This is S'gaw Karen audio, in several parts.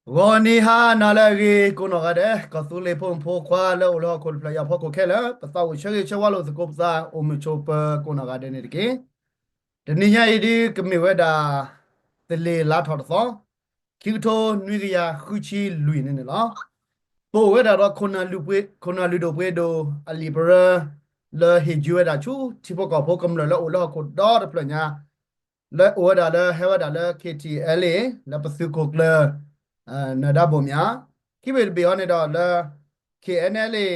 ဂီၤနံၤဟါနၤလၢအဂ့ၤ ကိးနီၢ်ဂၤဒဲး ကီၢ်သူလ့ၤဖိမုၣ်ဖိခွါလၢအိၣ်လၢဟီၣ်ခိၣ်တဖျၢၣ်ညါဖီခိၣ်ခဲလၢာ် ပသးအိၣ်ဆၢဂ့ၤဆၢဝါလိာ်သကိးပသး အိၣ်မုာ်ဆိးပၢၤကိးနီၢ်ဂၤဒဲးန့ၣ်တက့ၢ်. တနံၤညါအံၤဒ်ကမ့ၢ်ဝဲဒၣ် သလ့ၤလါထီၣ်တသီ ခံကထိနွံကယၤဃုဆံလွံၢ်န့ၣ်န့ၣ်လီၤ. ပအိၣ်ဝဲဒၣ်ဒီး ခိၣ်နၢ်လုၢ်ဒိၣ်ပှ့ၤဒိၣ်အလံာ်ပရၢ လၢဟ့ၣ်ယုၢ်ဝဲဒၣ်ဆူထံဖိကီၢ်ဖိကမျၢၢ်လၢအိၣ်လၢဟီၣ်ခိၣ်ဒီတဖျၢၣ်ညါ လၢအိၣ်ဝဲဒၣ်လၢဟဲဝဲဒၣ်လၢ K T L A လၢပသုးခိၣ်ကျၢၢ် နၢၤဒါဘိၣ်မၠး, ခံဘ့ၣ်တဘ့ၣ်အံၤန့ၣ်ဒီးလၢ K N L A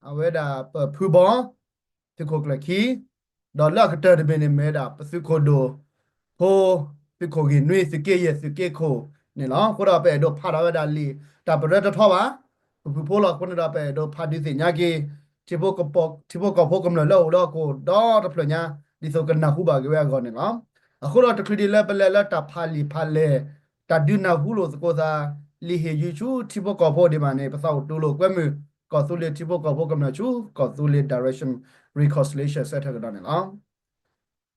အဝဲဒၣ်ပဖုဘီ သုးခိၣ်ကျၢၢ်ခံ, ဒီးလၢအကတၢၢ်တဘ့ၣ်န့ၣ် မ့ၢ်ဝဲဒၣ်ပသုးခိၣ်ဒိၣ်ဖိ သုးခိၣ်ဂ့ၢ်နွံ သုးက့ယဲၢ် သုးက့ခိၣ်န့ၣ်လီၤ. အဃိဒီးပအဲၣ်ဒိးဖးထီၣ်ဝဲဒၣ်လံာ်တၢ်ပရၢတထီဘၣ် ပဖုဖိလီၤ. အဃိန့ၣ်ဒီး ပအဲၣ်ဒိးဖးဒုးသ့ၣ်ညါက့ၤ ထံဖိကီၢ်ဖိကမျၢၢ်လၢအိၣ်လၢဟီၣ်ခိၣ်ဒီတဖျၢၣ်ညါ ဒ်သိးကနၢ်ဟူဘၣ်က့ၤဝဲအဂီၢ်န့ၣ်လီၤ. အဃိဒီးတချုးဒံးလၢပလဲၤလၢတၢ်ဖးလံာ်ဖးလဲၢ် တၢ်ဒုးနၢ်ဟူလိာ်သကိးသး လံာ်ဟ့ၣ်ယုၢ်ဆူထံဖိကီၢ်ဖိဒံးဘၣ်န့ၣ် ပသးအိၣ်တူၢ်လိာ်ကွဲမုာ် ကီၢ်သူလ့ၤထံဖိကီၢ်ဖိကမျၢၢ်ဆူ ကီၢ်သူလ့ၤ Direction Reconciliation Centre ကဒီးန့ၣ်လီၤ.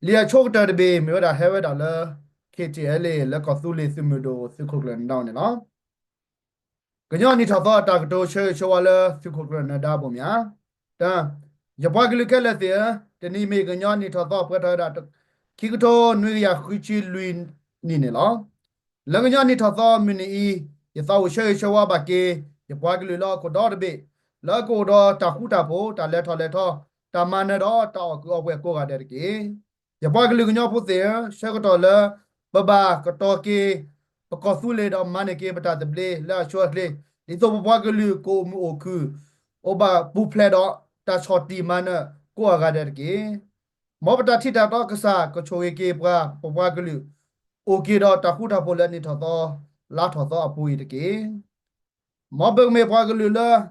လံာ်အဆိကတၢၢ်တဘ့ၣ် မ့ၢ်ဝဲဒၣ်ဟဲဝဲဒၣ်လၢ K T L A လၢကီၢ်သူလ့ၤသုးမုၢ်ဒိၣ် သုးခိၣ်ကျၢၢ်နၢၤဒါအအိၣ်န့ၣ်လီၤ. ကညီနံၣ်ထီၣ်သီအတၢ်ကတိၤဆၢဂ့ၤဆၢဝါလၢသုးခိၣ်ကျၢၢ်နၢၤဒါအပူၤမၠး, တၢ်, ယပှၤကလုာ်ခဲလၢာ်သ့ၣ်ဧၢ, တနံၤမ့ၢ်ကညီနံၣ်ထီၣ်သီပှဲၤထီၣ်ဝဲဒၣ် ခံကထိနွံကယၤဃုဆံလွံၢ်နံၣ်န့ၣ်လီၤ. လၢကညီနံၣ်ထီၣ်သီမုၢ်နံၤအံၤ, ယသးအိၣ်ဆၢဂ့ၤဆၢဝါဘၣ်က့ၤ ယပှၤကလုာ်လၢဟီၣ်ခိၣ်ဒီတဘ့ၣ်, လၢကအိၣ်ဒီးတၢ်ဃူတၢ်ဖိး, တၢ်လဲၤထီၣ်လဲၤထီ, တၢ်မၤနၢၤဒီးတၢ်အီၣ်ကုးအီပှဲၤကိးဂၤဒဲးတက့ၢ်. ယပှၤကလုာ်ကညီဖိသ့ၣ်ဧၢ, ဆၢကတီၢ်လၢ ပဘၣ်ကတီၤက့ၤ ပကီၢ်သူလ့ၤဒီးမၤန့ၢ်က့ၤပတၢ်သဘျ့လၢအဆိအချ့, ဒ်သိးပပှၤကလုာ်ကအိၣ်မုာ်အိၣ်ခုၣ်, အိၣ်ဘၣ်ပူၤဖျဲးဒီးတၢ်ဆီၣ်တံၢ်မၤနၢၤကိးဂၤဒဲးတက့ၢ်. မ်ပတၢ်ထံၣ်တၢ်တီကစၢ်ကဆိၣ်ဂ့ၤက့ၤပှၤ ပပှၤကလုာ် အိၣ်က့ၤဒီးတၢ်ဃူတၢ်ဖိးလၢနံၣ်ထီၣ်သီ လါထီၣ်သီအပူၤအံၤတက့ၢ်. မ်ပကမ့ၢ်ပှၤကလုာ်လၢ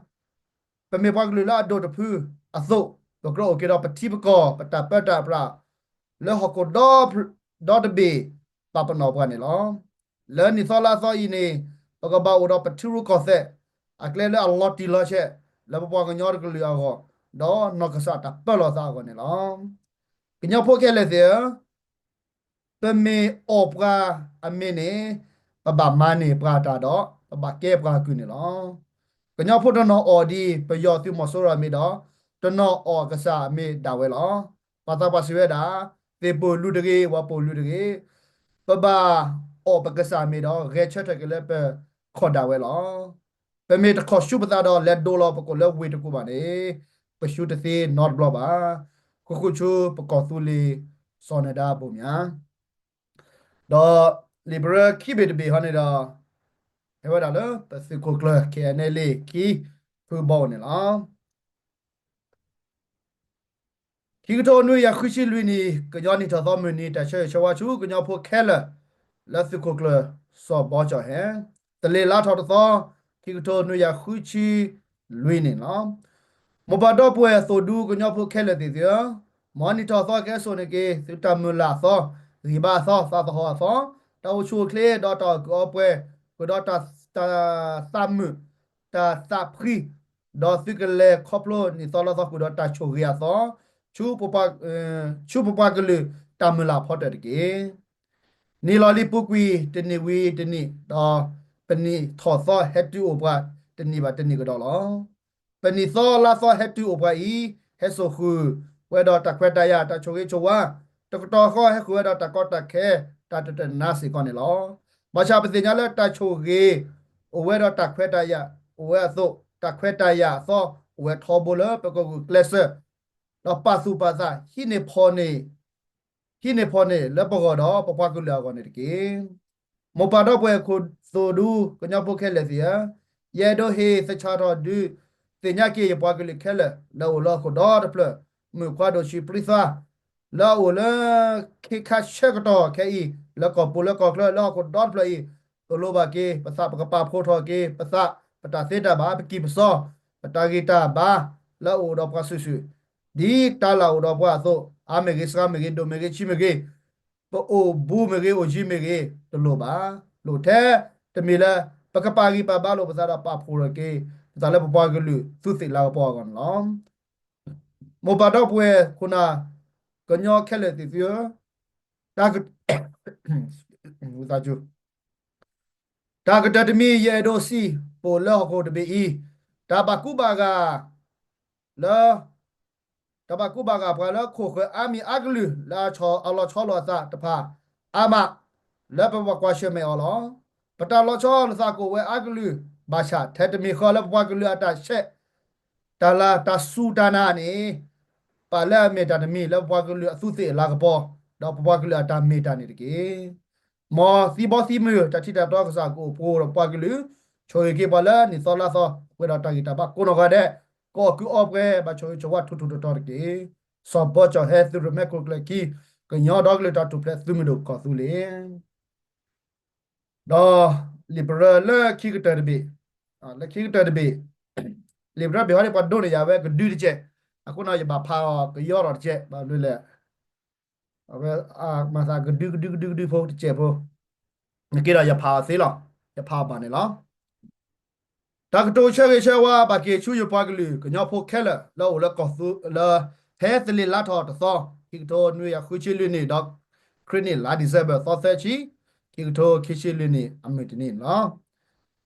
ပမ့ၢ်ပှၤကလုာ်လၢအဒိၣ်တဖုအသိး, ပကြၢးအိၣ်က့ၤဒီးပထံပကီၢ် ပတၢ်ပၢတၢ်ပြး လၢဟီၣ်ခိၣ်ဒီတဘ့ၣ် ပာ်ပနီၣ်ပှၤန့ၣ်လီၤ. လၢနံၣ်သီလါသီအံၤန့ၣ်, ပကဘၣ်အိၣ်ဒီးပထံရူၢ်ကီၢ်သဲး အကျဲလၢအလီၤတံၢ်လီၤဆဲး လၢပပှၤကညီတကလုာ်အဂီၢ်, ဒီးနီၢ်ကစၢ်တၢ်ပၢလီၤသးအဂီၢ်န့ၣ်လီၤ. ကညီဖိခဲလၢာ်သ့ၣ်ဧၢ, ပမ့ၢ်အီၣ်ပှၤအမ့ၢ်န့ၣ်, ပဘၣ်မၤန့ၢ်ပှၤတၢ်ဒီး ပဘၣ်ကဲပှၤကုၢ်န့ၣ်လီၤ. ကညီဖိတနီၤအီၣ်ဒ်ပယီၤသုးမီၤစိရိၤအမ့ၢ်ဒီး, တနီၤအီၣ်ကစၢ်အမ့ၢ်ဒၣ်ဝဲလီၤ. ပှၤသးပှၢ်စံးဝဲဒၣ်, သ့ၣ်ပိၢ်လုၢ်တဂ့ၤ, ဝၣ်ပိၢ်လုၢ်တဂ့ၤ, ပဘၣ်အီၣ်ပကစၢ်မ့ၢ်ဒီး ဂဲၤဆၢထၢၣ်က့ၤလၢပခီၣ်ဒၣ်ဝဲလီၤ. ပမ့ၢ်တခီၣ်ဆူပသးဒီး လဲၤဒိလီၤပကိာ်လၢဝ့ၢ်တကူၣ်ဘၣ်န့ၣ်, ပဆူတသ့နီတဘျီဘၣ်. ဃုာ်ဃုာ်ဆူပကီၢ်သူလ့ၤစီၤနၢၤဒါအပူၤမၠး, ဒီးလံာ်ပရၢခံဘ့ၣ်တဘ့ၣ်ဟီန့ၣ်ဒီး, ဟဲဝဲဒၣ်လၢပသုးခိၣ်ကျၢၢ် K N L A ခံ ဖုဘီအိၣ်န့ၣ်လီၤ. ခံကထိနွံကယၤဃုဆံလွံၢ်နံၣ် ကညီနံၣ်ထီၣ်သီမုၢ်နံၤ တၢ်ဆၢဂ့ၤဆၢဝါဆူကညီဖိခဲလၢာ် လၢသုးခိၣ်ကျၢၢ်စီၤဘီကၠီၣ်ဟဲ, သလ့ၤလါထီၣ်တသီ, ခံကထိနွံကယၤဃုဆံလွံၢ်န့ၣ်လီၤ. မိၢ်ပၢ်ဒီပုၢ်ဝဲၢ်သိၣ်ဒူကညီဖိခဲလၢာ်သ့ၣ်သုဧၢ, မ်နံၣ်ထီၣ်သီကဟဲစိာ်န့ၢ်က့ၤ သုတၢ်မုၢ်လၢ်အသီ, ဂံၢ်ဘါအသီ, သးသဟီၣ်အသီ, တၢ်အိၣ်ဆူၣ်အိၣ်ချ့ဒီးတၢ်အီၣ်ကုးအီပှဲၤ, ဃုာ်ဒီးတၢ်သးမုာ်, တၢ်သးဖှံ, ဒီးသုကလဲၤခီဖျိနံၣ်သီလါသီဃုာ်ဒီးတၢ်ဆိၣ်ဂ့ၤအသီ, ဆူ ဆူပပှၤကလုာ်တၢ်မုၢ်လၢ်ဖီတၢၢ်တက့ၢ်. နံၣ်လီၤလံပူၤကွံာ်တနံၣ်ဝံၤတနံၣ်, ဒီးပနံၣ်ထီၣ်သီဟဲတုၤအိၣ်ပှၤတနံၣ်ဘၣ်တနံၣ်ကဒီးလီၤ. ပနံၣ်သီလါသီဟဲတုၤအိၣ်ပှၤအံၤ, ဟဲစိာ်ဃုာ်ဝဲဒီးတၢ်ခွဲးတၢ်ယာ် တၢ်ဆိၣ်ဂ့ၤဆိၣ်ဝါ, တကတီၢ်ဃီဟဲဃုာ်ဝဲဒီးတၢ်ကီတၢ်ခဲ တၢ်တတနာ်စ့ၢ်ကီးန့ၣ်လီၤ. ဘၣ်ဆၣ်ပသ့ၣ်ညါလၢတၢ်ဆိၣ်ဂ့ၤ အိၣ်ဝဲဒီးတၢ်ခွဲးတၢ်ယာ်အိၣ်ဝဲအသိး, တၢ်ခွဲးတၢ်ယာ်အသီအိၣ်ဝဲထီဘိလၢပကဂုာ်ကျဲးစၢး ဒီးပာ်သူၣ်ပာ်သး ဟံးန့ၢ်ဖီၣ်န့ၢ်, ဟံးန့ၢ်ဖီၣ်န့ၢ်လၢပဂီၢ်ဒီးပပှၤကလုာ်အဂီၢ်န့ၣ်တက့ၢ်. မိၢ်ပၢ်ဒီပုၢ်ဝဲၢ်ခိၣ်သိၣ်ဒူကညီဖိခဲလၢာ်သ့ၣ်ဧၢ, ယအဲၣ်ဒိးဟ့ၣ်သဆၣ်ထီၣ်ဒုးသ့ၣ်ညါက့ၤယပှၤကလုာ်ခဲလၢာ် လၢအိၣ်လၢဟီၣ်ခိၣ်ဒီတဖျၢၣ်, မုၣ်ခွါဒိၣ်ဆံးပြံသါ လၢအအိၣ်လၢခ့ခါဆၢကတီၢ်ခဲအံၤ လၢကီၢ်ပူၤလၢကီၢ်ချၢလၢဟီၣ်ခိၣ်ဒီတဖျၢၣ်အံၤ, သိၣ်လိဘၣ်က့ၤပသး ပကပာ်ဖှိၣ်ထီၣ်က့ၤပသး, ပတၢ်သ့တၢ်ဘၣ်, ပကံၢ်ပစီ, ပတၢ်ဂံၢ်တၢ်ဘါ လၢအအိၣ်ဒီးပှၤစုာ်စုာ်, ဒ်တၢ်လၢ်အိၣ်ဒီးပှၤအသိး, အါမ့ၢ်ဂ့ၤ, စှၤမ့ၢ်ဂ့ၤ, ဒိၣ်မ့ၢ်ဂ့ၤ, ဆံးမ့ၢ်ဂ့ၤ, ပအိၣ်ဘူးမ့ၢ်ဂ့ၤ, အိၣ်ယံၤမ့ၢ်ဂ့ၤ, တလိၣ်ဘၣ်. လိၣ်ထဲတမံၤလၢ ပကပာ်ဂံၢ်ပာ်ဘါလိာ်ပသးဒီးပာ်ဖှိၣ်ထီၣ်က့ၤ ပသးလၢပပှၤကလုာ်သူးသ့ၣ်လၤကပီၤအဂီၢ်န့ၣ်လီၤ. မိၢ်ပၢ်ဒီပုၢ်ဝဲၢ်ခိၣ်နၢ်ကညီခဲလၢာ်သ့ၣ်သုဧၢ, တၢ်က တၢ်ကတၢၢ်တမံၤ ယအဲၣ်ဒိးစံးပိာ်လၢဟီၣ်ခိၣ်တဘ့ၣ်အံၤ, တၢ်ဘၣ်ကူဘၣ်ဂာ်လၢ တၢ်ဘၣ်ကူဘၣ်ဂာ်ပှၤလၢခိၣ်ဃၢၤအါမံၤအါကလုာ် လၢအလီၤဆီလိာ်အသးတဖၣ်အါမး လၢပဘၣ်ကွၢ်ဆၢၣ်မဲာ်အီၤလီၤ. ပတၢ်လီၤဆီလိာ်သးကအိၣ်ဝဲအါကလုာ် ဘၣ်ဆၣ်ထဲတမံၤဃီလၢပပှၤကလုာ်အတၢ်ဆဲး တၢ်လၤတၢ်စူၢ်တၢ်နာ်န့ၣ် ပာ်လၢအမ့ၢ်တၢ်တမံၤလၢပပှၤကလုာ်အသူးသ့ၣ်အလၤကပီၤ ဒီးပပှၤကလုာ်အတၢ်မ့ၢ်တၢ်န့ၣ်တက့ၢ်. မ်သံဘီသံမုၢ် တၢ်ထံတၢ်တီကစၢ်ကအိၣ်ဖှိၣ်ဒီးပပှၤကလုာ် ဆိၣ်ဂ့ၤက့ၤပှၤလၢနံၣ်သီလါသီ ပှဲၤဒီးတၢ်ဂံၢ်တၢ်ဘါကိးနီၢ်ဂၤဒဲး ကအီၣ်ကုးအီပှဲၤ ဘၣ်ဆိၣ်ဂ့ၤဆိၣ်ဝါထူၣ်ထူၣ်တီၤတီၤတက့ၢ်. စီၤဘီကၠီၣ်ဟဲသုးရမဲာ်ခိၣ်ကျၢၢ်ခံ ကညီဒီကလုာ်တၢ်ထူၣ်ဖျဲးသုးမုၢ်ဒိၣ်ကီၢ်သူလ့ၤ ဒီးလံာ်ပရၢလၢခံကတၢၢ်တဘ့ၣ်, လၢခံကတၢၢ်တဘ့ၣ်, လံာ်ပရၢဘ့ၣ်ဟီန့ၣ် ပှၤဒိန့ၢ်ယၤဝဲကဒုတကဲး, အဃိန့ၣ် ယဘၣ်ဖးအီၤကယီထီၣ်တကဲး ဘၣ်ဘျုးလဲၣ်, အဝဲမၤသးကဒုကဒုကဒုကဒုဖိတကဲးဖိ, နက့ဒီးယဖးအီၤသ့လီၤ, ယဖးအီၤဘၣ်န့ၣ်လီၤ. တၢ်ကတိၤဆၢဂ့ၤဆၢဝါဘၣ်က့ၤဆူယပှၤကလုာ်ကညီဖိခဲလၢာ် လၢအအိၣ်လၢကီၢ်သူလ့ၤ ဟဲသလ့ၤလါထီၣ်တသီ, ခံကထိနွံကယၤဃုဆံလွံၢ်နံၣ် ဒီးခရံာ်နံၣ်လါဒံၣ်စဲဘၢၣ်သီသၢဆံ, ခံကထိခံဆံလွံၢ်နံၣ် အမုၢ်တနံၤန့ၣ်လီၤ.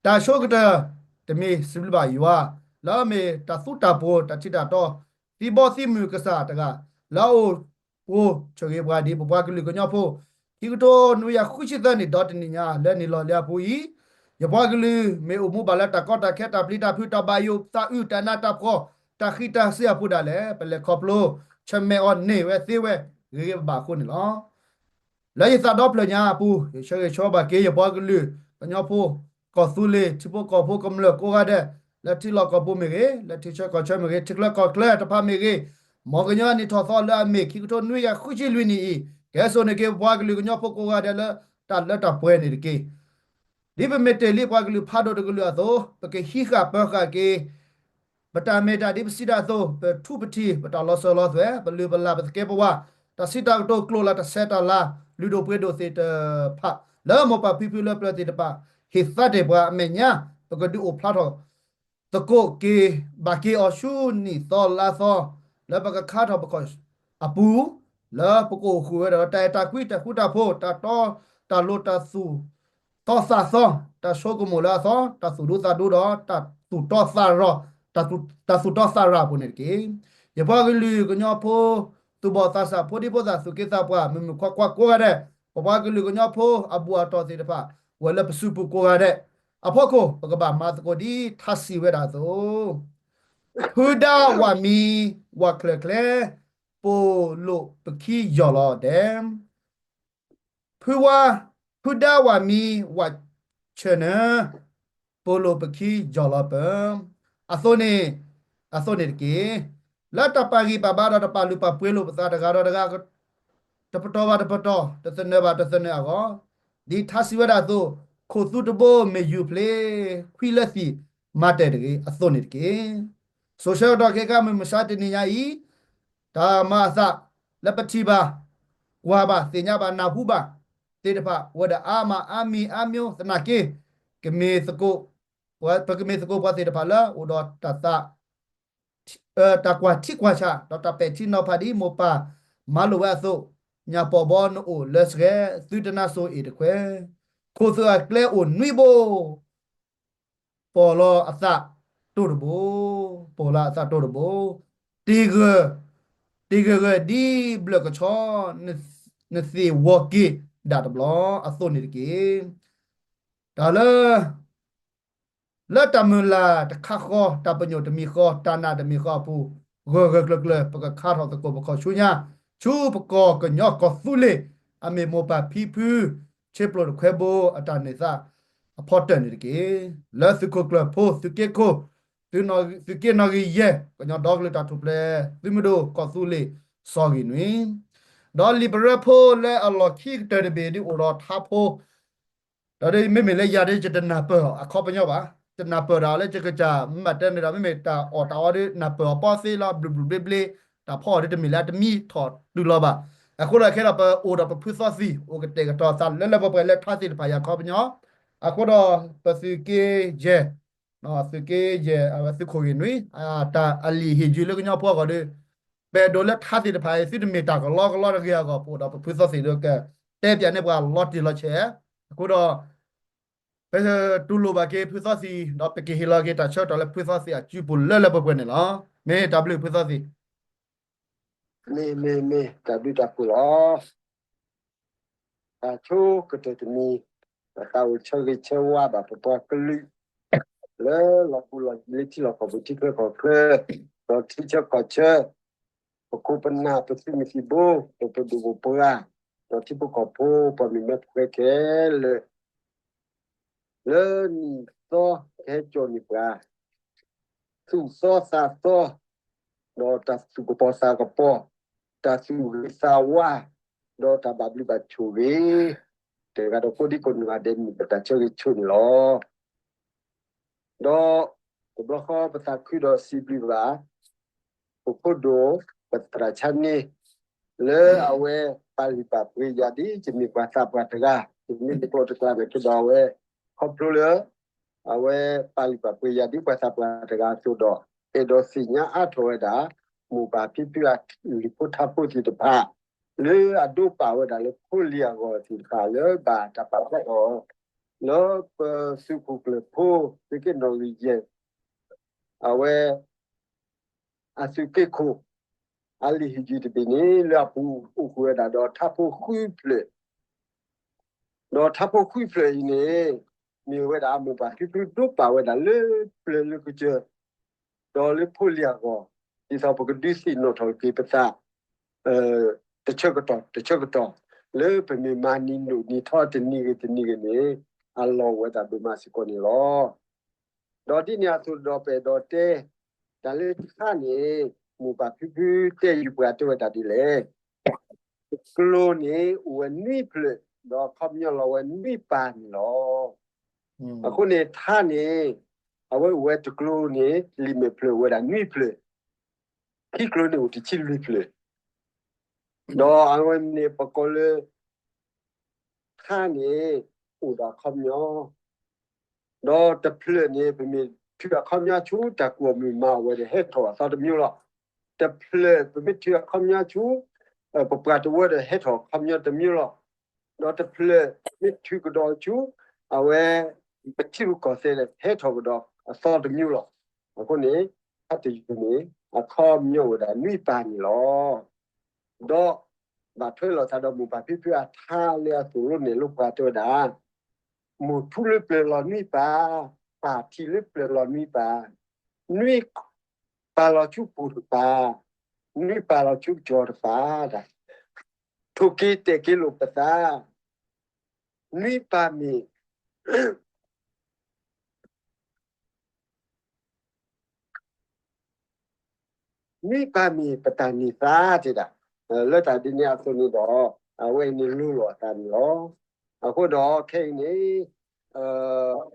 တၢ်ဆိကတၢၢ်တမံၤစံးဘျုးဘၣ်ယွၤ လၢအမ့ၢ်တၢ်သူတၢ်ပှိၤ တၢ်ထံတၢ်တီ သံဘီသံမုၢ်ကစၢ်တဂၤ လၢအအိၣ် အိၣ်ဆိၣ်ဂ့ၤပှၤဒ်ပပှၤကလုာ်ကညီဖိ ခံကထိနွံကယၤဃုဆံသၢနံၣ် ဒီးတနံၣ်ညါ လၢနံၣ်လီၤလံၤအပူၤအံၤ, ယပှၤကလုာ်မ့ၢ်အိၣ်မူဘၣ်လၢတၢ်ကီတၢ်ခဲ တၢ်ပျံၤတၢ်ဖုး တၢ်ဘၣ်ယိၣ်သးအုး တၢ်နးတၢ်ဖှီၣ် တၢ်ဃံးတၢ်စုၤအပူၤဒၣ်လဲာ် ပလဲၤခီဖျိ ဆၢၣ်မဲာ်အီၤန့ၢ်ဝဲသ့ဝဲ ဂ့ၤဂ့ၤဘၣ်ဘၣ်အဃိန့ၣ်လီၤ. လၢယသးဒီဖျၢၣ်ညါအပူၤ ယဆၢဂ့ၤဆၢဝါဘၣ်က့ၤယပှၤကလုာ်ကညီဖိ ကီၢ်သူလ့ၤ ထံဖိကီၢ်ဖိကမျၢၢ်ကိးဂၤဒဲး လၢထံလီၢ်ကီၢ်ပူၤမ့ၢ်ဂ့ၤ, လၢထံဆၢကီၢ်ဆၢမ့ၢ်ဂ့ၤ, ထံချၢကီၢ်ချၢတဖၣ်မ့ၢ်ဂ့ၤ, မ်ကညီနံၣ်ထီၣ်သီလၢအမ့ၢ် ခံကထိနွံကယၤဃုဆံလွံၢ်နံၣ်အံၤ ကဟဲစိာ်န့ၢ်က့ၤပပှၤကလုာ်ကညီဖိကိးဂၤဒဲးလၢတၢ်လၢတၢ်ပှဲၤန့ၣ်တက့ၢ်. ဒ်ပမ့ၢ်တ့ၢ်လံပှၤကလုာ်ဖးဒိၣ်တကလုာ်အသိး ပကဟံးဃာ်ပၢဃာ်က့ၤ ပတၢ်မ့ၢ်တၢ်ဒ်ပစံးတၢ်အသိး ပထူးပထံး ပတၢ်လီၤစၢၤလီၤသွဲၣ် ပလုၢ်ပလၢ် ပသကဲးပဝး တၢ်စံးတၢ်ကတိၤ ကျိာ်လၢတၢ်ဆဲးတၢ်လၤ လုၢ်ဒိၣ်ပှ့ၤဒိၣ်သ့ၣ်တဖၣ် လၢမိၢ်ပၢ်ဖံဖုလၢပျၢၤသ့ၣ်တဖၣ် ဟ့ၣ်သါတ့ၢ်ပှၤအမဲာ်ညါ ပကဒုးအိၣ်ဖျါထီၣ် သကိးက့ၤဘၣ်က့ၤအီၤဆူနံၣ်သီလါသီ လၢပကခါထီၣ်ပခီၣ်အပူၤ လၢပကအိၣ်ဃုာ်ဝဲဒီးတၢ်အဲၣ်တၢ်ကွံ တၢ်ဃူတၢ်ဖိး တၢ်တီတၢ်လိၤ တၢ်သူၣ်သီသးသီ တၢ်ဆိကမိၣ်လၢအသီ တၢ်သူၣ်ဒူသးဒူဒီး တၢ်သူၣ်တီသးရၤ တၢ်သူၣ်တီသးရၤအပူၤန့ၣ်တက့ၢ်. ယပှၤကလုာ်ကညီဖိ သူၣ်ဘီၣ်သးစၢ် ဖိဒံဖိသၣ် သူၣ်က့သးပှၢ် မုၢ်မုၢ်ခွါခွါကိးဂၤဒဲး ပပှၤကလုာ်ကညီဖိအဘူးအတီၢ်သ့ၣ်တဖၣ် အိၣ်ဝဲလၢပစုပူၤကိးဂၤဒဲး အဖီခိၣ် ပကဘၣ်မၤသကိးဒ်ထါစံးဝဲဒၣ်အသိး ဖုဒါဝၤမံ ဝၤချၢၣ်ချဲ ပိာ်လိာ်ပခံယီၢ်လီၤဒဲး, ဖုဝါ, ဖုဒါဝၤမံ ဝၤဆၢၣ်နၢၤ ပိာ်လိာ်ပခံယီၢ်လီၤပၢၤ, အသိးန့ၣ်, အသိးန့ၣ်တက့ၢ်. လၢတၢ်ပာ်ဂံၢ်ပာ်ဘါဒီးတၢ်ပာ်လုၢ်ပာ်ပှ့ၤလိာ်ပသးတဂၤဒီးတဂၤ တပတီၢ်ဘၣ်တပတီၢ် တသနၢၣ်ဘၣ်တသနၢၣ်အဂီၢ်, ဒ်ထါစံးဝဲဒၣ်အသိး, ခိၣ်သူတဘိမ့ၢ်ယူၤဖျ့, ခွံလၢသံၣ်မၤတၢၢ်တဂ့ၤ အသိးန့ၣ်တက့ၢ်. စိၤဆၢကတီၢ်ခဲခါမုၢ်မဆါတနံၤညါအံၤ, တၢ်မၤအသးလၢပထံၣ်ဘၣ်, ကွၢ်ဘၣ်, သ့ၣ်ညါဘၣ်, နၢ်ဟူဘၣ်သ့ၣ်တဖၣ် အိၣ်ဝဲဒၣ်အါမးအါမံၤအါမျိၤသနာ်က့, ကမ့ၢ်သကိး, ပကမ့ၢ်သကိးပှၤသ့ၣ်တဖၣ်လၢအိၣ်ဒီးတၢ်သး တၢ်ကွၢ်ထံကွၢ်ဆး ဒီးတၢ်ပဲာ်ထံနီၤဖးဒ်မိၢ်ပၢ်မၤလိာ်ဝဲအသိး, ညၣ်ပီၣ်ဘီနအိၣ်လၢစှဲ, သုတနါစိၤအ့ၣ်တခွဲ, ခိၣ်သၣ်အကျဲအိၣ်နွံဘိ, ပီၢ်လီၤအသးတိၢ်တဘိ, ပီၢ်လီၤအသးတိၢ်တဘိ, တ့ၢ်ဂၢၢ်, တ့ၢ်ဂၢၢ်ဂၢၢ်ဒ်ဘျၢၣ်ကဆီ, နသ့ၣ်ဝီၤက့ၤဒၣ်တဘျီ, အသိးန့ၣ်တက့ၢ်. တၢ်လၢ လၢတၢ်မုၢ်လၢ်တခါဃီ, တၢ်ပညိၣ်တမံၤဃီ, တၢ်နာ်တမံၤဃီအပူၤ, ဂၢၢ်ဂၢၢ်ကျၢၤကျၢၤ ပကခါထီၣ်သကိးပခီၣ်ဆူညါ, ဆူပကီၢ်ကညီကီၢ်သူလ့ၤ, အမ့ၢ်မိၢ်ပၢ်ဖံဖု, ဆ့ပျိၢ်တခွဲဘိအတၢ်န့ၢ်သါအဖီတၢၢ်န့ၣ်တက့ၢ်. လၢသုးခိၣ်ကျၢၢ်ဖိ, သုးက့ခိၣ်, သုးက့နီၣ်ဂံၢ်ယဲၢ်, ကညီဒီကလုာ်တၢ်ထူၣ်ဖျဲးသုးမုၢ်ဒိၣ် ကီၢ်သူလ့ၤစီၤဂ့ၢ်နွံ, ဒီးလံာ်ပရၢဖိလၢအလီၢ်ခံကတၢၢ်တဘ့ၣ်ဒ်အိၣ်ဒီးထါဖိ ဒီးမ့မ့ၢ်လၢယၤဒ်ယတနၢ်ပၢၢ်အီၤအခီပညီဘၣ်, တနၢ်ပၢၢ်ဒၣ်လၢယကစၢ်မ့ၢ်တဲန့ၣ်ဒီး မ့မ့ၢ်တၢ်အီၣ်တၢ်အီဒ်နၢ်ပၢၢ်အီၤပီသ့လီၤ, ဘျုးဘျုးဘျ့ဘျ့, တၢ်ဖီအီၤဒ်တမ့ၢ်လၢအတမံထီၣ်တုၤလီၤဘၣ်. အဃိဒီးခဲဒီးပအိၣ်ဒီးပဖုသီသံၣ် အိၣ်ကတဲာ်ကတီၤသးလၢလၢပှဲၤပှဲၤလၢထါသ့ၣ်တဖၣ်အံၤအခီပညီ, အဃိဒီးပသုးက့ယဲၢ် သုးက့ယဲၢ် အဝဲသုးခိၣ်ဂ့ၢ်နွံ, တၢ်အလံာ်ဟ့ၣ်ယုၢ်လၢကညီဖိအဂီၢ်ဒီး, ပအဲၣ်ဒိးလၢထါသ့ၣ်တဖၣ်အံၤ သုတမ့ၢ်တၢ်ကလီကလီတဂ့ၤအဂီၢ် ပအိၣ်ဒီးပဖုသီသံၣ်ဒီးကတဲပၠးန့ၢ်ပှၤလီၤတံၢ်လီၤဆဲး, အဃိဒီး ပတူၢ်လိာ်ဘၣ်က့ၤဖုသီသံၣ် ဒီးပကဟ့ၣ်လီၤက့ၤတၢ်ဆၢကတီၢ်လၢဖုသီသံၣ်အစုပူၤလၢလၢပှဲၤပှဲၤန့ၣ်လီၤ. မ့ၢ်တၢ်ဘျုးဖုသီသံၣ်. မ့ၢ် မ့ၢ် မ့ၢ် တၢ်ဘျုးတၢ်ဖှိၣ်လီၤ. တၢ်ဆိကတၢၢ်တမံၤ, ပသးအိၣ်ဆၢဂ့ၤဆၢဝါဘၣ်ပပှၤကလုာ် လၢလီၢ်ပူၤလီၢ်ယံၤ လၢထံလီၢ်ကီၢ်ပူၤထံချၢကီၢ်ချၢ, ဒီးထံဆၢကီၢ်ဆၢ, ပခိၣ်ပနၢ် ပသုးမုၢ်သံၣ်ဘိ, ပပဒိၣ်ပပှၢ်, ဒီးထံဖိကီၢ်ဖိ ပှၤမုၢ်မၢဖိခဲလၢာ် လၢနံၣ်သီကဟဲစိာ်န့ၢ်ပှၤ သူၣ်သီသးသီ, ဒီးတၢ်သူၣ်ကပီၤသးကပီၤ, တၢ်သူၣ်ဂ့ၤသးဝါ, ဒီးတၢ်ဘၣ်ဘျုးဘၣ်ဆိၣ်ဂ့ၤ, တဂၤဒီးကိးဒံကိးနီၢ်ဂၤဒဲးန့ၣ် ပတၢ်ဆၢဂ့ၤဆၢဝါန့ၣ်လီၤ. ဒီးတဘျီဃီ ပသးခုဒီးစံးဘျုးဘၣ် ပဖိဒိၣ် ပသရၣ်ဆါန့ၣ် လၢအဝဲပာ်လုၢ်ပာ်ပှ့ၤယၤ ဒ်ယမ့ၢ်ပှၤသးပှၢ်တဂၤ, ယမ့ၢ်တကျိးတကျါန့ၣ်က့ဒီး အဝဲ ခီဖျိလၢ အဝဲပာ်လုၢ်ပာ်ပှ့ၤယၤ ဒ်ပှၤသးပှၢ်တဂၤအသိးဒီး အဲၣ်ဒိးသ့ၣ်ညါအါထီၣ်ဝဲဒၣ် မိၢ်ပၢ်ဖံဖုအလုၢ်ဖိထါဖိသ့ၣ်တဖၣ် လၢအဒိးပာ်ဝဲဒၣ်လၢဖိလံၤအဂီၢ်သ့ၣ်တဖၣ် လၢဘၣ်တၢ်ပာ်ဖျါထီၣ် လၢပသုးခိၣ်ကျၢၢ်ဖိ သုးက့နီၣ်ဂံၢ်ယဲၢ် အဝဲ အသုးက့ခိၣ် အလံာ်ဟ့ၣ်ယုၢ်တဘ့ၣ်န့ၣ် လၢအပူၤအိၣ်ဃုာ်ဝဲဒၣ်ဒီးထါဖိဃုဖျၢၣ်, ဒီးထါဖိဃုဖျၢၣ်အံၤန့ၣ် မ့ၢ်ဝဲဒၣ်မိၢ်ပၢ်ဖံဖုဒိးပာ်ဝဲဒၣ်လၢပျၢၤလၢကစၢၢ် ဒီးလၢဖိလံၤအဂီၢ်, ဒ်သိးပကဒုးသ့ၣ်နီၣ်ထီၣ်က့ၤပသး တဆၢကတီၢ် တဆၢကတီၢ် လၢပမ့ၢ်မၤနံၤဒိၣ်နံၤထီတနံၤဂ့ၤတနံၤဂ့ၤန့ၣ် အလီၢ်အိၣ်ဝဲဒၣ်ဒိၣ်မးစ့ၢ်ကီးန့ၣ်လီၤ. ဒီးဒ်န့ၣ်အသိးဒီး ပအဲၣ်ဒိးတဲ တၢ်လၢထါန့ၣ် မိၢ်ပၢ်ဖံဖုတဲဃုာ်ပှၤတဲဝဲဒၣ်ဒ်လဲၣ်, တကျိၤန့ၣ် အိၣ်ဝဲနွံဖျၢၣ် ဒီးအခီပညီလီၤဝဲနွံပၤန့ၣ်လီၤ. အဃိန့ၣ် ထါန့ၣ် အဝဲအိၣ်ဝဲတကျိၤန့ၣ် လံာ်မဲာ်ဖျၢၣ်အိၣ်ဝဲဒၣ်နွံဖျၢၣ်, ခံကျိၤန့ၣ်အိၣ်တဆံလွံၢ်ဖျၢၣ်, ဒီးအဝဲန့ၣ်ပကိးလၢ ထါန့ၣ် အိၣ်ဒီးအခီပညီ, ဒီးတဖျၢၣ်န့ၣ် ပမ့ၢ်ထုးအခီပညီဆူ တၢ်ကူၣ်အီၣ်မုာ်မၤအီၣ်ဝဲဒီးဟဲထီၣ်အသီတမံၤလီၤ. တဖျၢၣ်ပမ့ၢ်ထုးအခီပညီဆူ ပပှၤတဝၢဒီးဟဲထီၣ်အခီပညီတမံၤလီၤ. ဒီးတဖျၢၣ်မ့ၢ်ထုးကဒီးဆူ အဝဲ ပထံရူၢ်ကီၢ်သဲးဒီးဟဲထီၣ်ကဒီးအသီတမံၤလီၤ. အဃိန့ၣ် ထါတယုၢ်န့ၣ် အခီပညီအိၣ်ဝဲဒၣ်နွံပၤန့ၣ်လီၤ. ဒီးဘၣ်ထွဲလိာ်သးဒီးမိၢ်ပၢ်ဖံဖုအထါလၢအသိၣ်လိနဲၣ်လိပှၤတဲဝဲဒၣ်, မိၢ်ထူလၢပျၢၤလီၤနွံပၤ, ပၢ်ထံးလၢပျၢၤလီၤနွံပၤ, နွံပၤလီၤဆူပူၤတပၤ, နွံပၤလီၤဆူကစီၤတပၤ, ထိၣ်က့ၤတဲာ်က့ၤလိာ်ပသး, နွံပၤမ့ၢ် နွံပၤမ့ၢ်ပတၢ်န့ၢ်သါတဲဒၣ်, လၢတၢ်ဒ်န့ၣ်အသိးန့ၣ်ဒီး အဝဲအံၤန့ၣ်လိၤလိာ်အသးန့ၣ်လီၤ. အဃိဒီးခဲအံၤန့ၣ်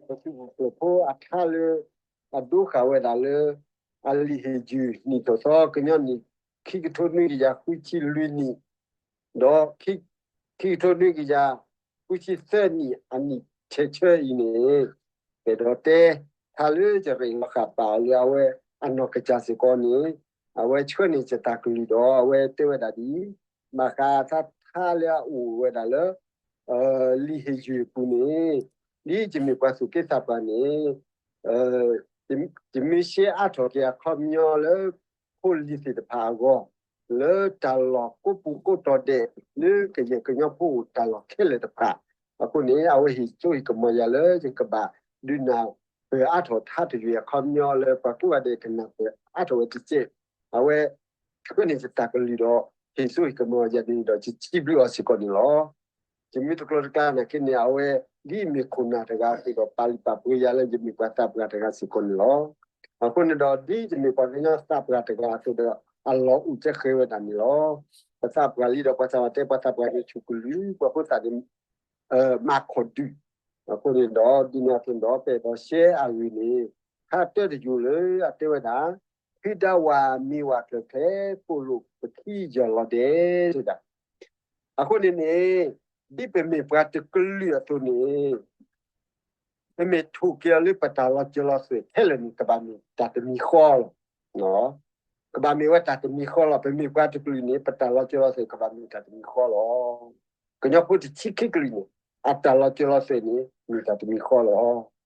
ပသုးခိၣ်ဖိအထါလၢ အဒိဃာ်ဝဲဒၣ်လၢ အလံာ်ဟ့ၣ်ယုၢ်နံၣ်ထီၣ်သီကညီနံၣ် ခံကထိနွံကယၤဃုဆံလွံၢ်နံၣ် ဒီး ခံကထိနွံကယၤဃုဆံသၢနံၣ်အနံၣ်ထဲဆၢအံၤန့ၣ် ပအဲၣ်ဒိးတဲ ထါလၢယရ့ၣ်လီၤဃာ်ပာ်အီၤလၢအဝဲအနီၢ်ကစၢ်စ့ၢ်ကီးန့ၣ် အဝဲဆှၢန့ၢ်ယတၢ်ကလုၢ်ဒီး အဝဲတဲဝဲဒၣ်ဒ်အံၤ, ဘၣ်ဃးအသးထါလၢအအိၣ်ဝဲဒၣ်လၢ လံာ်ဟ့ၣ်ယုၢ်အပူၤန့ၣ် ဒ်ယမ့ၢ်ပှၤသူၣ်က့သးပှၢ်န့ၣ် ယမ့ၢ်ရှဲအါထီၣ်က့ၤအခီပညီလၢ ဖိလံၤသ့ၣ်တဖၣ်အဂီၢ် လၢတၢ်လီၢ်ကိးပူၤကိးတီၤဒဲး လၢကယဲၢ်ကညီဖိအိၣ်တၢ်လီၢ်ခဲလၢာ်တဖၣ် အဃိန့ၣ် အဝဲဟ့ၣ်စိဟ့ၣ်ကမီၤယၤလၢယကဘၣ်ဒုးနၢ်ပၢၢ်အါထီၣ်ထါတယုၢ်အခီပညီလၢပှၤကိးဂၤဒဲးကနၢ်ပၢၢ်အါထီၣ်ဝဲတက့ၢ်. အဝဲဆှၢန့ၢ်ယတၢ်ကလုၢ်ဒီး ဟ့ၣ်စိဟ့ၣ်ကမီၤယၤန့ၣ်ဒီး ယစံးဘျုးအီၤစ့ၢ်ကီးန့ၣ်လီၤ. ယမ့ၢ်တကျိၤတကျါနာ်က့န့ၣ် အဝဲဒ်အမ့ၢ်ခိၣ်နၢ်တဂၤအသိးဒီး ပာ်လုၢ်ပာ်ပှ့ၤယၤလၢယမ့ၢ်ပှၤသးပှၢ်တဂၤစ့ၢ်ကီးန့ၣ်လီၤ. အဃိန့ၣ်ဒီး ဒ်ယမ့ၢ်ပှၤကညီသးပှၢ်တဂၤအသိးဒီး အလီၢ်အိၣ်ကဲဃဲၤဝဲဒၣ်န့ၣ်လီၤ. ပသးပှၢ်လံဒီး ပှၤသးပှၢ်တဲ ပှၤသးပှၢ်န့ၣ်ဆူၣ်ကလုၢ် ပှၤဖိသၣ်န့ၣ် မၤခီၣ်ဒုး. အဃိန့ၣ်ဒီး ဒ်န့ၣ်အသိးဒီး ပအဲၣ်ဒိးရှဲအဂ့ၢ်န့ၣ် ခါတၢတယိာ်လၢအတဲဝဲဒၣ် ဖံဒၣ်ဝၣ်မ့ၢ်ဝၣ်ကျၢၢ်ကျဲ ပိာ်လိာ်ပခံယၢ်လီၤဒဲး တဲဒၣ်. အဃိန့ၣ်န့ၣ် ဒ်ပမ့ၢ်ပှၤတကလုာ်အသိးန့ၣ် ပမ့ၢ်ထိၣ်က့ၤအီၤလၢပတၢ်လီၤစၢၤလီၤသွဲၣ်ခဲလၢာ်န့ၣ် ကဘၣ်မ့ၢ်တၢ်တမံၤဃီလီၤ. ကဘၣ်မ့ၢ်ဝဲတၢ်တမံၤဃီလီၤ. ပမ့ၢ်ပှၤတကလုာ်န့ၣ် ပတၢ်လီၤစၢၤလီၤသွဲၣ် ကဘၣ်မ့ၢ်တၢ်တမံၤဃီလီၤ. ကညီဖိတဆံခံကလုာ်န့ၣ် အတၢ်လီၤစၢၤလီၤသွဲၣ်န့ၣ် မ့ၢ်တၢ်တမံၤဃီလီၤ.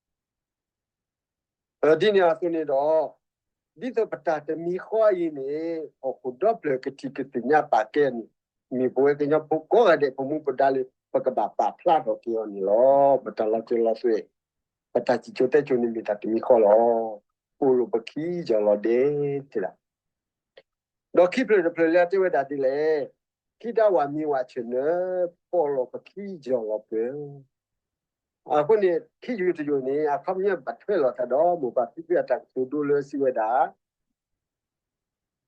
ဒ်န့ၣ်အသိးန့ၣ်ဒီး, ဒ်သိးပတၢ်တမံၤဃီအံၤန့ၣ် ဟီၣ်ခိၣ်ဒီဖျၢၣ်ကထံၣ်ကသ့ၣ်ညါပာ်ကဲန့ၣ်, မ့ၢ်ပဝဲကညီဖိကိးဂၤဒဲး ပမူပဒါလၢ ပကဘၣ်ပာ်ဖျါထီၣ်က့ၤအီၤန့ၣ်လီၤ. ပတၢ်လီၤစၢၤလီၤသွဲၣ်, ပတၢ်စံၣ်စိၤတဲစိၤန့ၣ်မ့ၢ်တၢ်တမံၤဃီလီၤ. အိၣ်လီၤပခံယီၤလီၤဒဲး တဲဒၣ်. ဒီးခံဖျၢၣ်တဖျၢၣ်လၢအတဲဝဲဒၣ်ဒ်လဲၣ်, ခံတၢ်ဝၤမံၤဝၤဆၢၣ်နၢ ပိာ်လီၤပခံယီၤလီၤပၢၤ. အဃိန့ၣ် ခံယုၢ်တယုၢ်န့ၣ် အခီပညီဘၣ်ထွဲလိာ်သးဒီး မိၢ်ပၢ်ဖံဖုအတၢ်ကတိၤဒိလၢစံးဝဲဒၣ်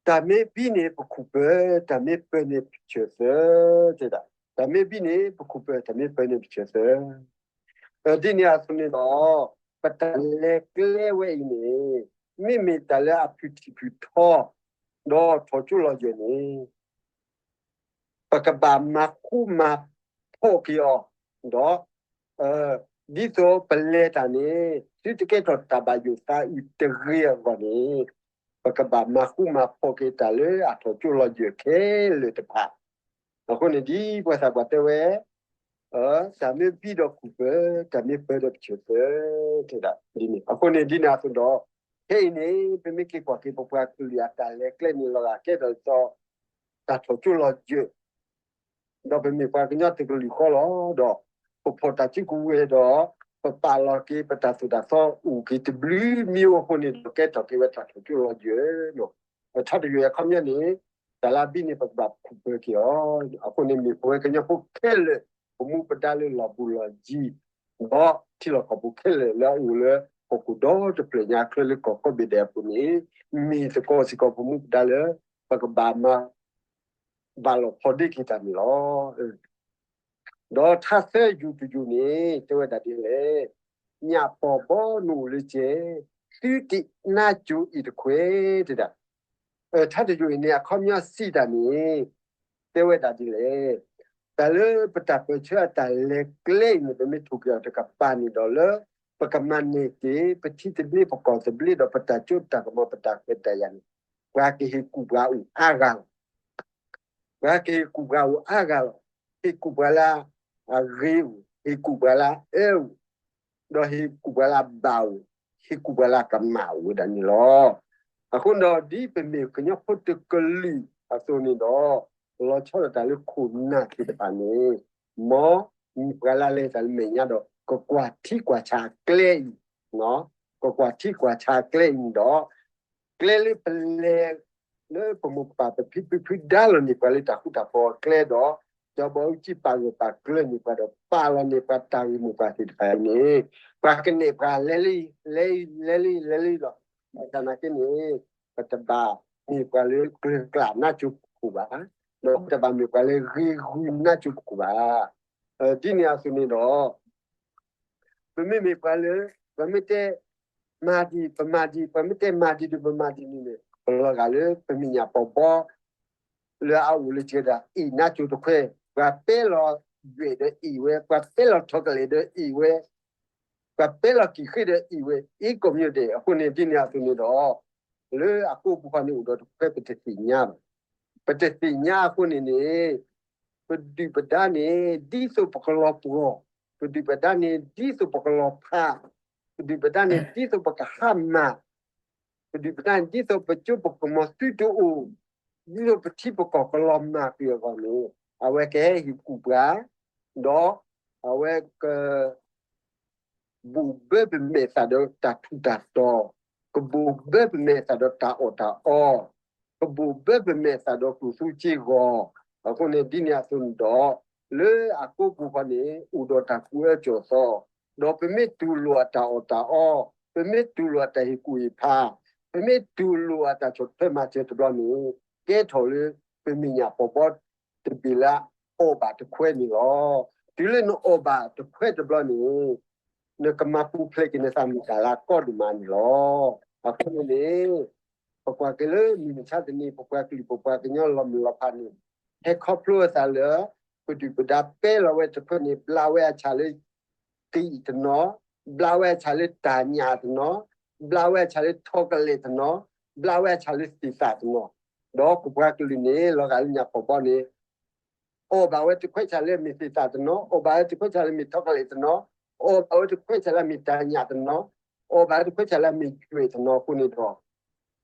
တၢ်မ့ၢ်ဘံန့ၣ်ပခူၣ်ပၢၤ, တၢ်မ့ၢ်ပၢၤန့ၣ်ပဆၢၣ်သၢ, တဲဒၣ်. တၢ်မ့ၢ်ဘံန့ၣ်ပခူၣ်ပၢၤ, တၢ်မ့ၢ်ပၢၤန့ၣ်ပဆၢၣ်သၢ. ဒ်န့ၣ်အသိးန့ၣ်ဒီး, ပတၢ်လဲၤကျဲဝဲအံၤန့ၣ် မ့မ့ၢ်တၢ်လၢအဖုၣ်ထံၣ်ဖုၣ်ထီ ဒီးထီၣ်ကၠိလီၤယၢၢ်န့ၣ် ပကဘၣ်မၤဃူမၤဖိးက့ၤအီၤ, ဒီး ဒ်သိးပလဲၤတၢ်န့ၣ် သုတကဲထီၣ်တၢ်ဘၣ်ယိၣ်သးအုးတဂ့ၤအဂီၢ်န့ၣ်, ပကဘၣ်မၤဃူမၤဖိးက့ၤတၢ်လၢအထီၣ်ကၠိလီၤယၢၢ်ခဲလၢာ်တဖၣ်. အဃိန့ၣ်ဒ်ပှၤသးပှၢ်တဲဝဲ, တၢ်မ့ၢ်ဘံဒီးခူၣ်ပၢၤ, တၢ်မ့ၢ်ပၢၤဒီးပဆၢၣ်သၢ, တဲဒၣ်ဒ်န့ၣ်. အဃိန့ၣ်ဒ်န့ၣ်အသိးဒီး, ခဲအံၤန့ၣ် ပမ့ၢ်က့ၤကွၢ်က့ၤပပှၤကလုာ်အတၢ်လဲၤကျဲန့ၣ် လီၤဂာ်ကဲထီၣ်ဒ်သိး တၢ်ထီၣ်ကၠိလီၤယၢၢ် ဒီးပမ့ၢ်ပှၤကညီတကလုာ်ဃီလီၤ. ဒီး ပဖီၣ်တၢ်စုကဝဲၤဒီး ပပာ်လီၤက့ၤပတၢ်သိၣ်တၢ်သီအိၣ်က့ၤတဘျုးမံၤအိၣ်အဃိန့ၣ်ဒီး ကဲထီၣ်က့ၤဝဲတၢ်ထီၣ်ကၠိလီၤယၢၢ်လီၤ. ထါတယုၢ်အခီပညီန့ၣ် တၢ်လၢအဘံန့ၣ်ပကဘၣ်ခူၣ်ပၢၤက့ၤအီၤ. အဃိန့ၣ်မ့ၢ်ပဝဲကညီဖိခဲလၢာ် ပမူပဒါလၢလီၢ်ဘူးလီၢ်ယံၤ ဒီးထံလီၢ်ကီၢ်ပူၤခဲလၢာ်လၢအအိၣ်လၢ ဟီၣ်ခိၣ်ဒီတဖျၢၣ်ညါချၢလၢကီၢ်ကိးဘ့ၣ်ဒဲးအပူၤန့ၣ်, မ့ၢ်သကိးစ့ၢ်ကီးပမူပဒါလၢ ပကဘၣ်မၤ ဘၣ်လီၤဖီဒ့က့ၤတၢ်န့ၣ်လီၤ. ဒီးထါသၢယုၢ်တယုၢ်န့ၣ် တဲဝဲဒၣ်ဒ်လဲၣ်, ညၣ်ပီာ်ဘီနအိၣ်လၢကဲ, သုတ့ၢ်နါစိၤအံၤတခွဲး တဲဒၣ်. ထါတယုၢ်အံၤန့ၣ် အခီပညီစံးတၢ်န့ၣ် တဲဝဲဒၣ်ဒ်လဲၣ်, တၢ်လၢပတၢ်ပၢၢ်ဆၢအတၢ်လဲၤကျဲအံၤန့ၣ် ပမ့ၢ်ထိၣ်က့ၤအီၤတကပၤန့ၣ်ဒီးလၢ ပကမၤန့ၢ်က့ၤ ပထံသဘျ့ ပကီၢ်သဘျ့ ဒီးပတၢ်စိတၢ်ကမီၤ ပတၢ်ခွဲးတၢ်ယာ်န့ၣ် ပှၤကဟ့ၣ်ကူၣ်ပှၤအိၣ်အါဂၤလီၤ. ပှၤကဟ့ၣ်ကူၣ်ပှၤအိၣ်အါဂၤလီၤ. ဟ့ၣ်ကူၣ်ပှၤလၢအဂ့ၤအိၣ်, ဟ့ၣ်ကူၣ်ပှၤလၢအအၢအိၣ်, ဒီးဟ့ၣ်ကူၣ်ပှၤလၢအဘၣ်အိၣ်, ဟ့ၣ်ကူၣ်ပှၤလၢအကမၣ်အိၣ်ဝဲဒၣ်န့ၣ်လီၤ. အဃိဒီးဒ်ပမ့ၢ်ကညီဖိတကလုာ်အသိးန့ၣ်ဒီး, လီၤဆီဒၣ်တၢ်လၢခိၣ်နၢ်သ့ၣ်တဖၣ်န့ၣ်, မ်မ့ၢ်ပှၤလၢအလဲၤတၢ်လၢမဲာ်ညါဒီး ကကွၢ်ထံကွၢ်ဆးကျဲအံၤ, ကကွၢ်ထံကွၢ်ဆးကျဲအံၤန့ၣ်ဒီး ကျဲလၢပလဲၤ လၢပမိၢ်ပၢ်ပဖံဖုဖုဒါလီၤန့ၢ်ပှၤလၢတၢ်ဃူတၢ်ဖိးအကျဲဒီး, စီၤဘီအူကၠံပာ်ဂၢၢ်ပာ်ကျၢၤန့ၢ်ပှၤဒီး ပာ်လီၤန့ၢ်ပှၤတၢ်ဂ့ၢ်မိၢ်ပှၢ်သ့ၣ်တဖၣ်အံၤန့ၣ်, ပှၤကနဲၣ်ပှၤလဲၤလံ, လဲၤလံ, လဲၤလံ, လဲၤလံလီၤ. ဘၣ်ဆၣ်နာ်က့န့ၣ်, ပတဘၣ်မ့ၢ်ပှၤလၢကျၢၤကျၢ်နါစိၤပခိၣ်ဘၣ်, ဒီးပတဘၣ်မ့ၢ်ပှၤလၢဂ့ၤဂုၤနါစိၤပခိၣ်ဘၣ်. ဒ်န့ၣ်အသိးန့ၣ်ဒီး ပမ့မ့ၢ်ပှၤလၢ ပမ့ၢ်တဲ မၤဒံး ပမၤဒံး, ပမ့ၢ်တဲမၤဒံးဒီးပမၤဒံးန့ၣ်န့ၣ် ပလီၤဂာ်လၢပမဲာ်ညါပီာ်ဘီ လၢအအိၣ်လၢကဲဒၣ် အ့ၣ်နါစိၤတခွဲး, ပှၤပဲလီၤယွဲၣ်ဒီးအ့ၣ်ဝဲ, ပှၤပဲလီၤထီၣ်ကလဲာ်ဒီးအ့ၣ်ဝဲ, ပှၤပဲလီၤကံၣ်ဃ့ဒီးအ့ၣ်ဝဲ, အ့ၣ်ကိးမံၤဒဲး. အဃိန့ၣ် ဒ်န့ၣ်အသိးန့ၣ်ဒီး လၢအကိးပူၤဃီန့ၣ်အိၣ်ဒီးတခွဲးပတသ့ၣ်ညါဘၣ်. ပတသ့ၣ်ညါအဃိန့ၣ်န့ၣ် ပဒုၣ်ပဒါန့ၣ် ဒ်သိးပကလီၤပှီၢ်, ပဒုၣ်ပဒါန့ၣ် ဒ်သိးပကလီၤဖး, ပဒုၣ်ပဒါန့ၣ် ဒ်သိးပကဟါမၢ်, ပဒုၣ်ပဒါန့ၣ် ဒ်သိးပစိပကမီၤသုတအိၣ်, ဒ်သိးပထံပကီၢ်ကလီၤမၢ်ကွံာ်အဂီၢ်န့ၣ် အဝဲကဟဲဟ့ၣ်ကူၣ်ပှၤ, ဒီးအဝဲက ဘိၣ်ဘၢပမဲာ်သးဒီးတၢ်ထူးတၢ်တီၤ, ကဘိၣ်ဘၢပမဲာ်သးဒီးတၢ်အီၣ်တၢ်အီ, ကဘိၣ်ဘၢပမဲာ်သးဒီးကျိၣ်စ့စ့ဂီၤ. အဃိန့ၣ် ဒ်န့ၣ်အသိးန့ၣ်ဒီး လၢအကိးပူၤဃီန့ၣ် အိၣ်ဒီးတၢ်ကူၣ်အၢကၠီၣ်သီ, ဒီးပမ့ၢ်တူၢ်လိာ်အတၢ်အီၣ်တၢ်အီ, ပမ့ၢ်တူၢ်လိာ်အတၢ်ဟ့ၣ်ကူၣ်ဟ့ၣ်ဖး, ပမ့ၢ်တူၢ်လိာ်အတၢ်ဆီၣ်ထွဲမၤစၢၤတဘျီန့ၣ် ကဲထီၣ်လၢပမဲာ်ညါပီာ်ဘီ တဘ့ၣ်လၢအီၣ်ဘၣ်တခွဲးန့ၣ်လီၤ. တုၤလၢနအီၣ်ဘၣ်တခွဲးတဘျီန့ၣ် နကမၤပူၤဖျဲးက့ၤနသးမ့ၢ်တၢ်လၢအကီဒိၣ်မးန့ၣ်လီၤ. အဃိန့ၣ်န့ၣ် ပကွၢ်က့ၤလၢမုၢ်မဆါတနံၤ ပပှၤကလုာ်ပပှၤကညီလီၤမုၢ်လီၤဖးန့ၣ် ဟဲခီဖျိအသးလၢ ပဒုၣ်ပဒါပဲလီၤဝဲတခွဲးန့ၣ် ဘျးဝဲအဆၣ်လၢ ကယံာ်တနီၤ, ဘျးဝဲအဆၣ်လၢတၢ်ညၣ်တနီၤ, ဘျးဝဲအဆၣ်လၢထိးကလဲာ်တနီၤ, ဘျးဝဲအဆၣ်လၢသ့ၣ်သၣ်တနီၤ, ဒီးပပှၤကလုာ်န့ၣ် လီၤဂာ်လၢညါပီာ်ဘီန့ၣ် အီၣ်ဘၣ်ဝဲတခွဲးဆၣ်လၢမ့ၢ်သ့ၣ်သၣ်တနီၤ, အီၣ်ဘၣ်ဝဲတခွဲးဆၣ်လၢမ့ၢ်ထိးကလဲာ်တနီၤ, အီၣ်ဘၣ်ဝဲတခွဲးဆၢလၢအမ့ၢ်တၢ်ညၣ်တနီၤ, အီၣ်ဘၣ်ဝဲတခွဲးဆၢလၢအမ့ၢ်ယွဲၣ်တနီၤအဃိန့ၣ်ဒီး,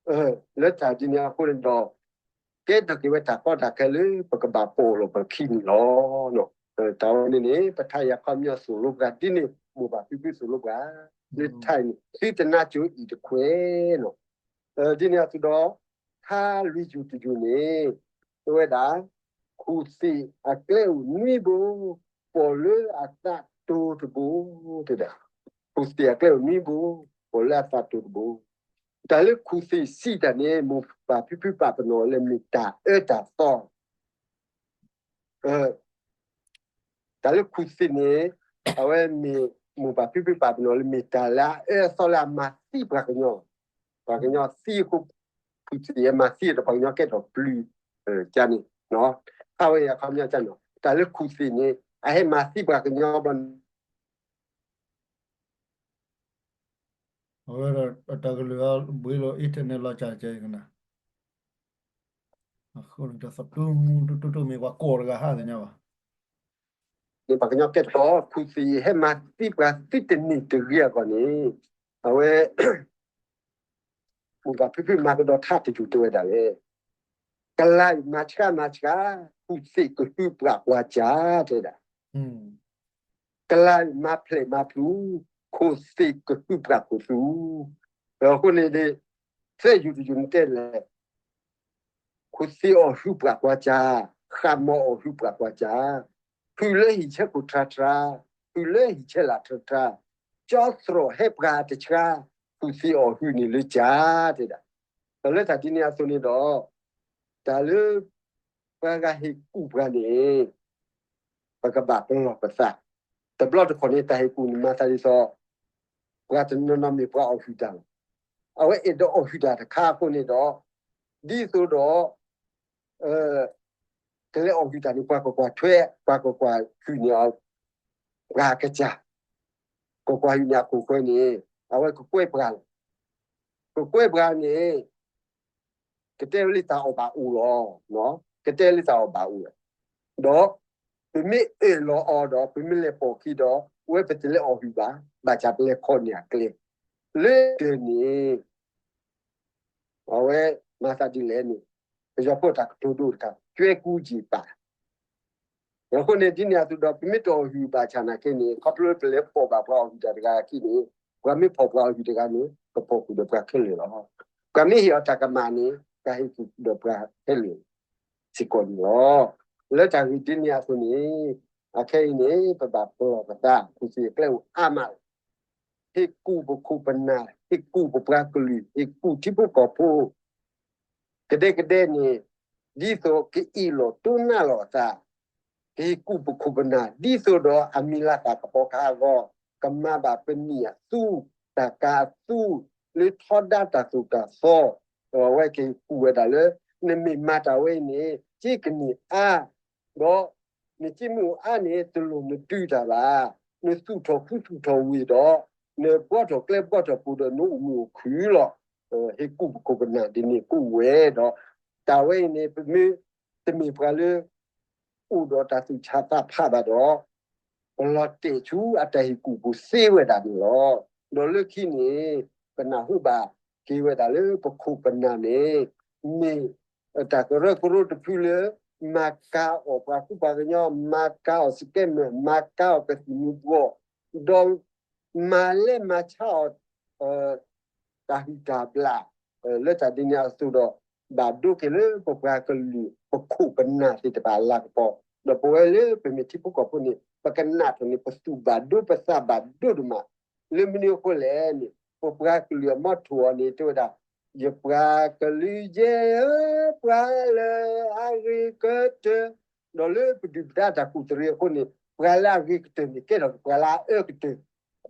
လၢတၢ်ဒ်န့ၣ်အဃိန့ၣ်ဒီး, ကဲထီၣ်က့ၤဝဲတၢ်ကီတၢ်ခဲလၢပကဘၣ်ပိာ်လီၤပခံန့ၣ်လီၤ. တၢ်ဝဲန့ၣ်န့ၣ် ပထါယၤခီပညီသိၣ်လိပှၤဒ်န့ၣ် မိၢ်ပၢ်ဖံဖုသိၣ်လိပှၤ, လၢထါအံၤန့ၣ် သုတနါစိၤအံၤတခွဲးလီၤ. ဒ်န့ၣ်အသိးဒီး ထါလွံၢ်ယိာ်တယိာ်န့ၣ် တဲဝဲဒၣ်, ခူၣ်သ့ၣ်အကျဲအိၣ်နွံဘိ, ပီၣ်လၢအသးတိၤတဘိ, တဲဒၣ်, ခူၣ်သ့ၣ်အကျဲအိၣ်နွံဘိ, ပီၣ်လၢအသးတိၤတဘိ. တၢ်လၢခူၣ်သ့ၣ်စံးတၢ်န့ၣ် မိၢ်ပၢ်ဖံဖုပာ်ပနီၣ်လၢမ့ၢ်တၢ်အၢတၢ်သီ တၢ်လၢခူၣ်သ့ၣ်န့ၣ် အဝဲမ့ၢ်မိၢ်ပၢ်ဖံဖုပာ်ပနီၣ်လၢမ့ၢ်တၢ်လၢအအၢအသီလၢအမၤသံပှၤကညီ, ပှၤကညီသံအဃိ, ခူၣ်သ့ၣ်ဟဲမၤသံဒီးပှၤကညီကဲထီၣ်ပျုၤ, ကန့ၣ်, ခါဝဲအခီပညီန့ၣ်, တၢ်လၢခူၣ်သ့ၣ်န့ၣ် အဟဲမၤသံပှၤကညီဘၣ် အဝဲတၢ်ကလုၢ်အဘှံးလီၤ internet လီၤကၢ်ကဲကနၣ်, အဃိတၢ်သတူမူတတိၢ်တိၢ်မ့ၢ်ပှၤကိးတဂၤဟးသ့ၣ်ညါဘၣ်, န့ၣ်ပှၤကညီကဲထီၣ်ခူၣ်သ့ၣ်ဟဲမၤသံပှၤသံတနံၤတဂ့ၤအဂီၢ်န့ၣ်, အဝဲ မိၢ်ပၢ်ဖံဖုမၤကဒီးထါတယိာ်တဲဝဲဒၣ်လဲၣ်, ကလၤအံၤမၤဆှးမၤဆှး, ခူၣ်သ့ၣ်ကဟုပှၤကွၢ်စၢ် တဲဒၣ်, ကလၤအံၤမၤဖျဲးမၤဖျူး, ခူၣ်သ့ၣ်ကဟုပှၤခူၣ်သူ, ဒီးအဃိန့ၣ် သၢယိာ်တယိာ်န့ၣ်တဲလဲၣ်, ခူၣ်သ့ၣ်အီၣ်ဟုပှၤကွၢ်စၢ်, ဃၣ်မီၤအီၣ်ဟုပှၤကွၢ်စၢ်, ဟုးလၢဟံၣ်ဆၢခိၣ်ထြါထြါ, ဟုးလၢဟံၣ်ဆၢလာ်ထြါထြါ, ကၠီသရိာ်ဟဲပှၤတဆှါ, ခူၣ်သ့ၣ်အီၣ်ဟုးန့ၣ်လၢစၢ် တဲဒၣ်, ဒီးလၢတၢ်ဒ်န့ၣ်အသိးန့ၣ်ဒီး, တၢ်လၢ ပှၤဂၤဟ့ၣ်ကူၣ်ပှၤန့ၣ် ပကဘၣ်ပလီၢ်ပသး, တဘျီတခီၣ်န့ၣ် တၢ်ဟ့ၣ်ကူၣ်န့ၣ်မၤသးဒ်သိး ပှၤတနီၤနီၤမ့ၢ်ပှၤအီၣ်ဟုၣ်တၢ်လီၤ. အဝဲအဲၣ်ဒိးအီၣ်ဟုၣ်တၢ်တခါအဃိန့ၣ်ဒီး, ဒ်သိးဒီး ကလဲၤအီၣ်ဟုၣ်တၢ်န့ၣ် ပှၤကကွၢ်ထွဲ, ပှၤကကွၢ်ဟုၣ်န့ၣ် ပှၤကစၢ်, ကကွၢ်ဟုၣ်န့ၣ်အခိၣ်ဃၢၤန့ၣ် အဝဲကကွဲပှၤလီၤ. ကကွဲပှၤန့ၣ် ကတဲဝဲလၢတၢ်အီၣ်ဘၣ်အိၣ်လီၤ. ကတဲလၢတၢ်အီၣ်ဘၣ်အိၣ်လီၤ. ဒီး ပမ့ၢ်အၢၣ်လီၤအီၤဒီး ပမ့ၢ်လဲၤပိာ်ခံဒီး ဝဲပတလဲၤအီၣ်ဟုၣ်ဘၣ်, ဘၣ်ဆၣ်ပလဲၤခီန့ၢ်အကျဲ လၢကၢၢ်န့ၣ် အဝဲမၤသးဒ်လဲၣ်န့ၣ် ပယီၤဖိတၢ်ကတိၤဒိတခါ ကၠွဲကူကံၢ်ပာ် အဃိန့ၣ် ဒ်န့ၣ်အသိးဒီး ပမ့ၢ်တအီၣ်ဟုၣ်ဘၣ်ဆၣ်နာ်က့န့ၣ် ခီဖျိပလဲၤပိာ်ဘၣ်ပှၤအီၣ်ဟုၣ်တၢ်တဂၤအခံန့ၣ် ပှၤမ့ၢ်ဖီၣ်ပှၤအီၣ်ဟုၣ်တဂၤန့ၣ် ကဖီၣ်ဃုာ်ဒီးပှၤခဲလၢာ်လီၤ. ပှၤမ့ၢ်ဟ့ၣ်အီၤတၢ်ကမၣ်န့ၣ် ပှၤဟ့ၣ်ဃုာ်ဒီးပှၤခဲလၢာ်စ့ၢ်ကီးန့ၣ်လီၤ. လၢတၢ်ဂ့ၢ်ဒ်န့ၣ်အသိးန့ၣ် အခဲအံၤန့ၣ် ပဘၣ်ပလီၢ်ပသး ခူၣ်သ့ၣ်အကျဲအိၣ်အါမးလီၤ. ဟ့ၣ်ကူၣ်ပခိၣ်ပနၢ်, ဟ့ၣ်ကူၣ်ပပှၤကလုာ်, ဟ့ၣ်ကူၣ်ထံဖိကီၢ်ဖိ ကဒဲကဒဲန့ၣ် ဒ်သိးကအ့ၣ်လိာ်တိၢ်နီၣ်လိာ်အသး, ကဟ့ၣ်ကူၣ်ပခိၣ်ပနၢ် ဒ်သိးဒီးအမံၤလၤသၣ်ကပီၤခါအဂီၢ်, ကမၤဘၣ်ပနံာ်အသူ, တၢ်ကၤအသူ, လၢထီဒါတၢ်သိၣ်တၢ်သီ, အဝဲကဟ့ၣ်ကူၣ်ဝဲဒၣ်လၢ နမ့ၢ်မၤတၢ်ဝဲအံၤန့ၣ် က့ကန့ၢ်အါ ဒီးနစ့မ့ၢ်အိၣ်အါန့ၣ် တလိၣ်နတုၤတၢ်ဘၣ်, နသူၣ်ထီၣ်ဃူသူၣ်ထီၣ်ဝ့ၢ်ဒီး နဘှီထီၣ်ကျဲဘှီထီၣ်ပူၤဒီး နအိၣ်မုာ်အိၣ်ခုၣ်လီၤ. ဟ့ၣ်ကူၣ်ပခိၣ်ပနၢ်ဒ်န့ၣ်ကအိၣ်ဝဲဒီး တၢ်ဝဲအံၤန့ၣ် ပမ့ၢ်တမ့ၢ်ပှၤလၢ အိၣ်ဒီးတၢ်သူၣ်ဆးသးဖးဘၣ်ဒီး ပလီၤတဲာ်ဆူအတၢ်ဟ့ၣ်ကူၣ်ပူၤသ့ဝဲဒၣ်န့ၣ်လီၤ. ဒီးလၢခံန့ၣ် ပနၢ်ဟူဘၣ်က့ၤဝဲဒၣ်လၢပခိၣ်ပနၢ်န့ၣ် မ့ၢ်တၢ်ကရၢကရိတဖုလၢ မၤကၤအီၣ်ပှၤကူပှၤကညီ, မၤကၤအီၣ်စကဲမၢၣ်, မၤကၤအီၣ်ကသံၣ်မူၤဘှီး, ဒီး မၤလဲမၤဆါအီၤ တၢ်ဟုၣ်တၢ်ဘျၣ် လၢတၢ်ဒ်န့ၣ်အသိးဒီး ဘၣ်ဒိက့ၤလၢပပှၤကလုာ် ပခိၣ်ပနၢ်သ့ၣ်တဖၣ်အလၤကပီၤ, ဒီးပဝဲလၢပမ့ၢ်ထံဖိကီၢ်ဖိန့ၣ် ပကနၣ်ထီၣ်န့ၣ် ပသူၣ်ဘၣ်ဒိပသးဘၣ်ဒိဒိၣ်မး, လၢမနုၤအဃိလဲၣ်န့ၣ် ပပှၤကလုာ်အမီထိၣ်အီၤန့ၣ် တဲဝဲဒၣ် ယပှၤကလုာ်ယဲၢ်ဧၢ, ပှၤလၢအဂ့ၤကတၢၢ်, ဒီးလၢပဒုၣ်ပဒါတၢ်ကူၣ်တရံးအဃိန့ၣ် ပှၤလၢအဂ့ၤကတၢၢ်န့ၣ် ကဲထီၣ်ပှၤလၢအအၢကတၢၢ်,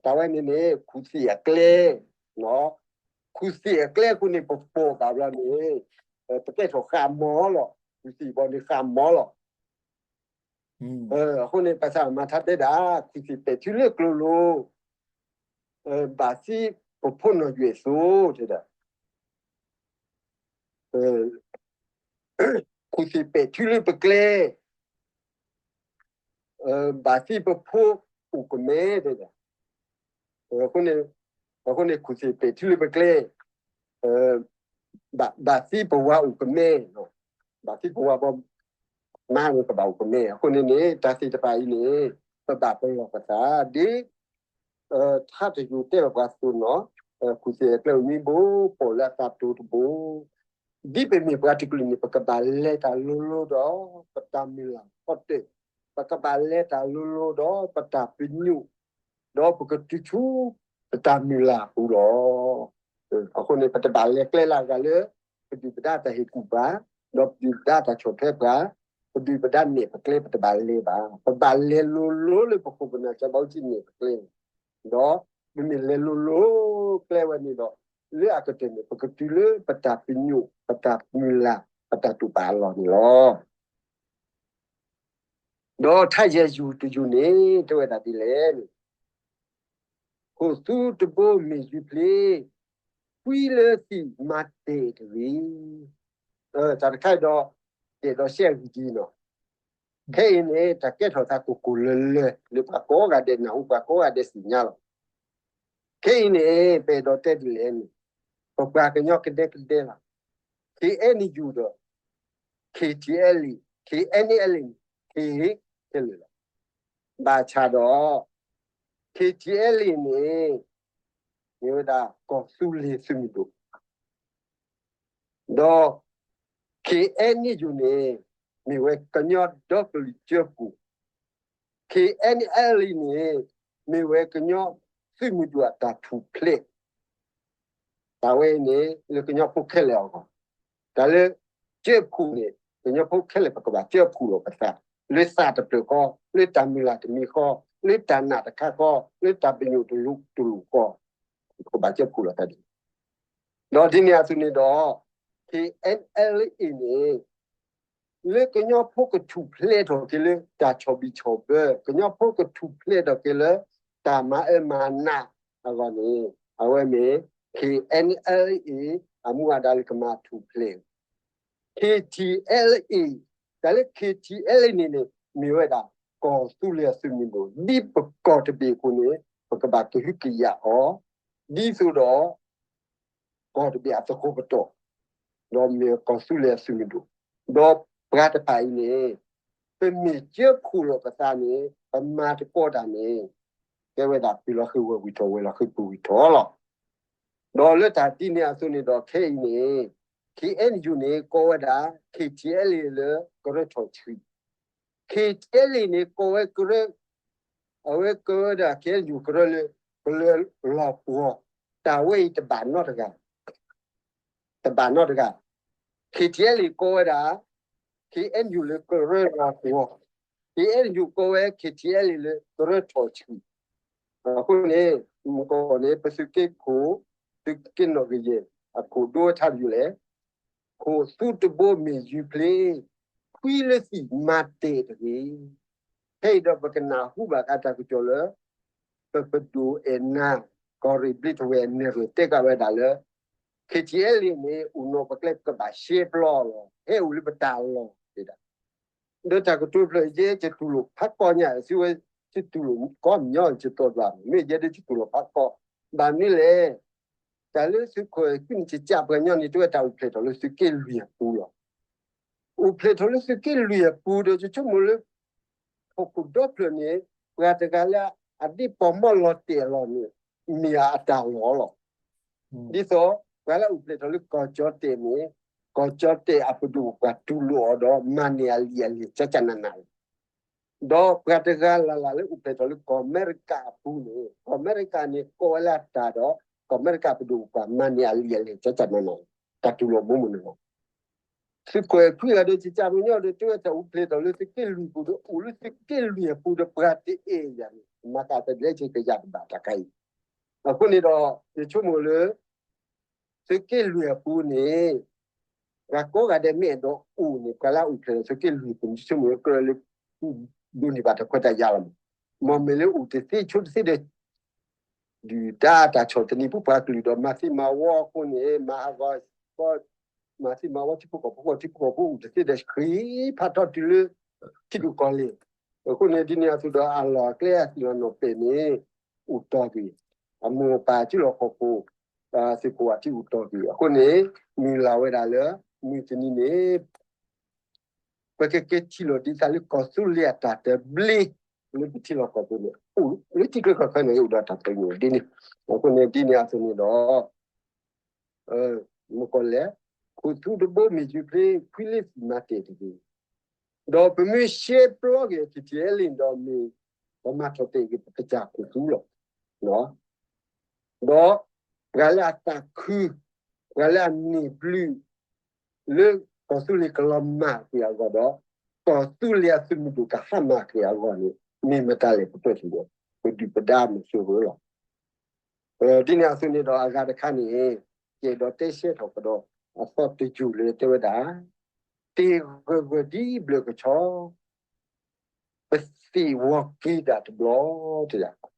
တၢ်ဝဲန့ၣ်န့ၣ် ခူၣ်သ့ၣ်အကျဲ, ခူၣ်သ့ၣ်အကျဲအဃိန့ၣ် ပပိာ်ဘၣ်ဘျီန့ၣ် ပကဲထီၣ်ဃးမီၤလီၤ, ခူၣ်သ့ၣ်ဘီန့ၣ်ဃးမီၤလီၤ. အဃိန့ၣ် ပသးမၤထါတဲဒၣ် ခူၣ်သ့ၣ်ပဲာ်ထံလၢကျိၤလိၤ ဘၣ်သံပဖိနီၢ်ယွဲၣ်သိ တဲဒၣ် ခူၣ်သ့ၣ်ပဲာ်ထံလၢပကျဲ ဘၣ်သံပဖိအိၣ်ကမဲ တဲဒၣ် အဃိန့ၣ် အဃိန့ၣ် ခူၣ်သ့ၣ်ပဲာ်ထံလၢပကျဲ ဘၣ်သံပဝၤအိၣ်ကမဲ, ဘၣ်သံပဝၤဘီ မါန့ၣ်ကဘၣ်အိၣ်ကမဲ. အဃိန့ၣ်န့ၣ် တၢ်သ့ၣ်တဖၣ်အံၤန့ၣ် ပဘၣ်ပလီၢ်ပသး ဒ် ထါတယိၤတဲဘၣ်ပှၤအသိးနီၤ, ခူၣ်သ့ၣ်အကျဲအိၣ်မံဘိ ပိာ်လၢအသးတိၤတဘိ ဒ်ပမ့ၢ်ပှၤတကလုာ်န့ၣ် ပကဘၣ်လဲၤတၢ်လိၤလိၤဒီး ပတၢ်မုၢ်လၢ်ခီတၢၢ်, ပကဘၣ်လဲၤတၢ်လိၤလိၤဒီး ပတၢ်ပညိၣ်, ဒီးပကတုၤဆူ ပတၢ်မုၢ်လၢ်အပူၤလီၤ. အဃိန့ၣ် ပတဘၣ်လဲၤကျဲလၢအဂၤလၢ ပဒုၣ်ပဒါတၢ်ဟ့ၣ်ကူၣ်ပှၤ, ဒီးပဒုၣ်ပဒါတၢ်ဆီၣ်ထွဲပှၤ, ပဒုၣ်ပဒါနဲၣ်ပကျဲ ပတဘၣ်လဲၤဘၣ်. ပဘၣ်လဲၤလိၤလိၤလၢပခိၣ်ပနၢ်စီၤဘးအူကၠံနဲၣ်ပကျဲန့ၣ်, ဒီးပမ့ၢ်လဲၤလိၤလိၤကျဲဝဲန့ၣ်ဒီး လၢအကတၢၢ်န့ၣ် ပကတုၤလၢပတၢ်ပညိၣ် ပတၢ်မုၢ်လၢ် ပတၢ်တိာ်ပာ်အလီၢ်န့ၣ်လီၤ. ဒီးထါယဲၢ်ယုၢ်တယုၢ်န့ၣ် တဲဝဲဒၣ်ဒ်လဲၣ်န့ၣ်, ခိၣ်သူတဘိမ့ၢ်ယုၢ်ဖျ့, ဖှံလၢသံၣ်မၤတဲာ်တဂ့ၤ. တၢ်တခါအံၤဒီး တဲာ်ဒီးရှဲအဂံၢ်ဒ်နီၤ, ခဲအံၤန့ၣ် တၢ်ကဲထီၣ်သးကိၢ်ကိၢ်လၢၤလၢၤ လၢပှၤကိးဂၤဒဲးနၢ်ဟူ ပှၤကိးဂၤဒဲးသ့ၣ်ညါလီၤ. ခဲအံၤန့ၣ် ပအဲၣ်ဒိးတဲဒ်လဲၣ်န့ၣ်, ပပှၤကညီကဒဲကဒဲလီၤ. KNU ဒီး KTLA, KNLA န့ၣ် ကဟ့ၣ်ခဲလၢာ်လီၤ. ဘၣ်ဆၣ်ဒီး KTLA န့ၣ် မ့ၢ်ဝဲဒၣ်ကီၢ်သူလ့ၤသုးမုၢ်ဒိၣ်, ဒီး KNU န့ၣ် မ့ၢ်ဝဲကညီဒီကလုာ်စၢဖှိၣ်, KNLA န့ၣ် မ့ၢ်ဝဲကညီသုးမုၢ်ဒိၣ်အတၢ်ထူၣ်ဖျဲး တၢ်ဝဲအံၤန့ၣ် လၢကညီဖိခဲလၢာ်အဂီၢ်, တၢ်လၢ စၢဖှိၣ်န့ၣ် ကညီဖိခဲလၢာ် ပကဘၣ်စၢဖှိၣ်လီၤပသး, လၢသးတဖျၢၣ်ဃီ, လၢတၢ်မုၢ်လၢ်တမံၤဃီ, လၢတၢ်နာ်တခါဃီ, လၢတၢ်ပညိၣ်တလိၤတလိၤဃီ, ပကဘၣ်စၢဖှိၣ်လီၤသးဒ်န့ၣ်. ဒီးဒ်န့ၣ်အသိးန့ၣ်ဒီး KNLA န့ၣ် လၢကညီဖိကထူၣ်ဖျဲးထီၣ်က့ၤလၢတၢ်ဆီၣ်ဘံၣ်ဆီၣ်ဘၢ, ကညီဖိကထူၣ်ဖျဲးထီၣ်က့ၤလၢတၢ်မၤအၢမၤနးအဂီၢ်န့ၣ်, အဝဲမ့ၢ် KNLA အမူအဒါလၢကမၤထူၣ်ဖျဲး KTLA, တၢ်လၢ KTLA န့ၣ်န့ၣ် မ့ၢ်ဝဲဒၣ် ကီၢ်သူလ့ၤအသုးမုၢ်ဒိၣ်, ဒ်ပကီၢ်တဘ့ၣ်အဃိန့ၣ် ပကဘၣ်ကဟုကယာ်အီၤ, ဒ်သိးဒီး ကီၢ်တဘ့ၣ်အသကိးပတီၢ်, ဒီးမ့ၢ်ကီၢ်သူလ့ၤအသုးမုၢ်ဒိၣ်, ဒီးပှၤတဖၣ်အံၤန့ၣ် ပမ့ၢ်စၢဖှိၣ်လီၤပသးန့ၣ် ပမၤသကိးတၢ်န့ၣ် ကဲဝဲဒၣ်ပှ့ၤလီၤဃ့ဝဲၢ်ဝံၣ်ထီၣ် ဝဲၤလီၤဃ့ပူၤဝံၣ်ထီၣ်လီၤ. ဒီးလၢတၢ်ဒ်န့ၣ်အသိးန့ၣ်ဒီးခဲအံၤန့ၣ် KNU န့ၣ် ကိးဝဲဒၣ် KTLA လၢကရၢထီၣ်ဆှံ, KTLA န့ၣ် ကိးဝဲကရၢ အဝဲကဝဲဒၣ် KNU ကရၢလၢ ကရၢလီၤပှီၢ်, တၢ်ဝဲအံၤတဘၣ်နီတဂၤ, တဘၣ်နီတဂၤ, KTLA ကိးဝဲဒၣ် KNU လၢကရၢလီၤပှီၢ်, KNU ကိးဝဲ KTLA လၢကရၢထီၣ်ဆှံ. အဃိန့ၣ် မုၢ်ကီၢ်န့ၣ် ပသုးက့ခိၣ် သုးက့နီၣ်ဂံၢ်ယဲၢ် အခိၣ်ဒိဝဲထါတယုၢ်လဲၣ်, ခိၣ်သူတဘိမ့ၢ်ယုၢ်ဖျ့, ဖှံလၢသံၣ်မၤတဲာ်တဂ့ၤ. ခဲအံၤဒီးပကနၢ်ဟူဘၣ်ဃးတၢ်ကစီၣ်လၢ ပပဒိၣ်အဲၣ်နၤ ကီၢ်ရ့ၣ်ဘျ့ထဝဲၤအနဲၣ်ရွဲၣ်တဲဃာ်ဝဲဒၣ်လၢ KTLA န့ၣ် အိၣ်နီၢ်ပကျဲ ပကဘၣ်ရှဲပျီလီၤ, ဟဲအိၣ်လၢပတၢ်လီၢ်တဲဒၣ် ဒီးတၢ်ကတိၤဖျၢၣ်ယဲ ယတူၢ်လိာ်ဖးကီညါ သုဝဲ ယတူၢ်လိာ်ကိးမညီ ယတီၢ်ဒွး မ့ၢ်ယဲဒၣ်ယတူၢ်လိာ်ဖးကီ, ဘၣ်မနုၤလဲၣ်, တၢ်လၢသုးခိၣ်အဲၣ်ခွံန့ၣ် ကစၢ်ပှၤကညီန့ၣ် တဝဲတၢ်အိၣ်ဖျဲၣ်ထီၣ်လၢသုးက့လွံၢ်အပူၤလီၤ. အိၣ်ဖျဲၣ်ထီၣ်လၢသုးက့လွံၢ်အပူၤဒီး ယဆိကမိၣ်လၢ ဟီၣ်ခိၣ်ဒီဖျၢၣ်န့ၣ် ပှၤတဂၤလၢအဒ့ပီၤမီၢ်လီၤတဲာ်အလီၢ်န့ၣ် မ့ၢ်အတၢ်လီၢ်လီၤ. ဒ်သိး ပှၤလၢအအိၣ်ဖျဲၣ်ထီၣ်လၢကီၢ်ကၠီၣ်တဲၣ်န့ၣ် ကီၢ်ကၠီၣ်တဲၣ်အပဒိၣ်ပပှၢ်တူၢ်လိာ်အီၤဒီး မၤန့ၢ်အလံာ်အလဲၢ်ကၠၢကၠၢနးနးလီၤ. ဒီးပှၤတဂၤလၢ်လၢ်လၢအိၣ်ဖျဲၣ်ထီၣ်လၢကီၢ်အမဲရကၤအပူၤန့ၣ် ကီၢ်အမဲရကၤန့ၣ် ကိးဝဲလၢအတၢ်ဒီး ကီၢ်အမဲရကၤပဒိၣ်ပပှၢ်မၤန့ၢ်အလံာ်အလဲၢ်ကၠၢကၠၢနးနးလီၤ. တၢ်တူၢ်လိာ်မူမူန့ၣ်လီၤ. သုးခိၣ်အဲၣ်ခွံဂၤဒီး ကစၢ်ပှၤကညီဒီး တဝဲတၢ်အိၣ်ဖျဲၣ်ထီၣ်လၢသုးက့လွံၢ်ပူၤဒီး အိၣ်လၢသုးက့လွံၢ်အပူၤဒီး ပှၤတအဲၣ်ယၤန့ၣ် မၤကတၢၢ်ဒ်လဲၣ်ကယၤတဘၣ်တၢ်ခါအံၤ. အဃိန့ၣ်ဒီး ယဆိကမိၣ်လၢ သုးက့လွံၢ်အပူၤန့ၣ် ပှၤကိးဂၤဒဲးမ့ၢ်အဲၣ်ဒိးအိၣ်န့ၣ် ပှၤလၢအအိၣ်ဖျဲၣ်လၢသုးက့လွံၢ်အပူၤန့ၣ် ယဆိကမိၣ်လၢကြၢးလၢ ဒိးန့ၢ်ဘၣ်တၢ်ခွဲးတၢ်ယာ်လီၤမး. မ့မ့ၢ်လၢအိၣ်တသ့ဆိတသ့ဒီး ဒုၣ်ဒါတၢ်ဆီၣ်သနံးပှၤကလုာ်ဒီး မၤသံမၤဝီအဃိန့ၣ် မၤဟးဂီၤကီ မၤသံမၤဝီထံဖိကီၢ်ဖိ ထံဖိကီၢ်ဖိအိၣ်တသ့ဒီး ဃ့ဖးထီတုၤလၢ ထံဒိၣ်ကီၢ်လဲၢ်. အဃိန့ၣ် ဒ်န့ၣ်အသိးဒီး အလီၢ်အကျဲအသံၣ်လီၤနီၣ်ပဲာ်န့ၣ် အိၣ်တီၢ်ကွံာ် အမိၢ်အပၢ်စုလီၢ်ခီၣ်ခိၣ် သုးခိၣ်အထံအူတီၢ်က့ၤ အဃိန့ၣ် မုၢ်လၢ်ဝဲဒၣ်လၢ မုၢ်တနံၤန့ၣ် ပကက့ၤထံၣ်လိာ်ဒ်သိးလၢကီၢ်သူလ့ၤအတၢ်တဘျ့ လၢပထံလီၢ်ကီၢ်ပူၤန့ၣ် အိၣ်လၢထံချၢကီၢ်ချၢန့ၣ် အိၣ်ဒီးတၢ်ပညိၣ်ဒ်န့ၣ် အဃိန့ၣ်ဒ်န့ၣ်အသိးန့ၣ်ဒီး မုၣ်ကီၢ်လဲၣ် ခိၣ်သူတဘိမ့ၢ်ယူၤခရ့ ဖှံလ့ၣ်သံမၤတဲာ်တဂ့ၤ ဒီးပမ့ၢ်ရှဲပျီက့ၤ ကထံၣ်အဲလ့ၣ်ဒီးမ့ၢ် ပမၤထီၣ်တဲာ်က့ၤပကစၢ်ခိၣ်သူလီၤ. ဒီးပှၤလၢအသးခု ပှၤလၢအန့ၢ်ဘျုး လၢကီၢ်သူလ့ၤကလီၤမၢ်ကွံာ်အဂီၢ်ဒီး ကီၢ်သူလ့ၤအသုးမုၢ်ဒိၣ်ကဟါမၢ်ကွံာ်အဂီၢ်န့ၣ် မ့ၢ်မတၤလဲၣ်ပတဲထီၣ်ဒီး ပဒုၣ်ပဒါမုၢ်စၢၤဂၢၤလီၤ. ဒ်န့ၣ်အသိးန့ၣ်ဒီးအဂၤတခါန့ၣ် ကဲဒီးတဲရှဲထီၣ်ကဒီး အသီတယိာ်လၢတဲဝဲဒၣ် တ့ၢ်ဂၢၢ်ဂၢၢ်ဒ်ဘျၢၣ်ကဆီ ပသ့ၣ်ဝီၤက့ၤဒၣ်တဘျီ တယၤ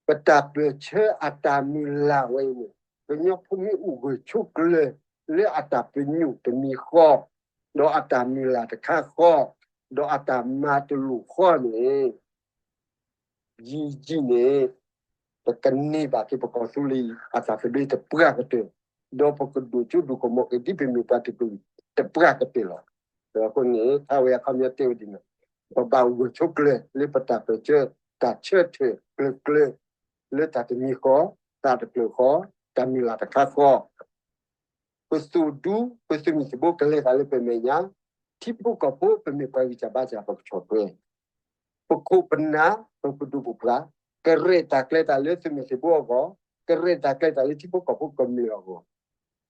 ပတၢ်ပၢၢ်ဆၢအတၢ်မုၢ်လၢ်ဝဲအံၤန့ၣ် ကညီဖိမ့ၢ်အိၣ်ဂၢၢ်ဆိးကျၢၤ လၢအတၢ်ပညိၣ်တမံၤဃီ ဒီးအတၢ်မုၢ်လၢ်တခါဃီ ဒီးအတၢ်မၤတလိၣ်ဃီန့ၣ် ယံာ်ယံာ်န့ၣ် ပကန့ၢ်ဘၣ်က့ၤပကီၢ်သူလ့ၤအတၢ်သဘျ့တပှၢ်ကတၢၢ် ဒီးပကဒိၣ်စိဒိၣ်ကမီၤက့ၤဒ်ပမ့ၢ်ပှၤတကလုာ်တပှၢ်ကတၢၢ်လီၤ. အဃိန့ၣ် ထါဝဲအခီပညီတဲဝဲဒ်န့ၣ် ပဘၣ်အိၣ်ဂၢၢ်ဆိးကျၢၤလၢပတၢ်ပၢၢ်ဆၢ တၢ်ဆၢထၢၣ်ကျၢၤကျၢၤ လၢတၢ်တမံၤဃီ တၢ်တဖျၢၣ်ဃီ တၢ်မုၢ်လၢ်တခါဃီ ပသိၣ်ဒူ ပသုးမုၢ်သံၣ်ဘိကလဲၤသးလၢပမဲာ်ညါ ထံဖိကီၢ်ဖိပမ့ၢ်ပှၤဂံၢ်စၢ်ဘါစၢ်ပကဆီၣ်ထွဲ ပခိၣ်ပနၢ် ပပဒိၣ်ပပှၢ် ကရဲၣ်တၢ်ကျဲၤတၢ်လၢသုးမုၢ်သံၣ်ဘိအဂီၢ် ကရဲၣ်တၢ်ကျဲၤတၢ်လၢထံဖိကီၢ်ဖိကမျၢၢ်အဂီၢ်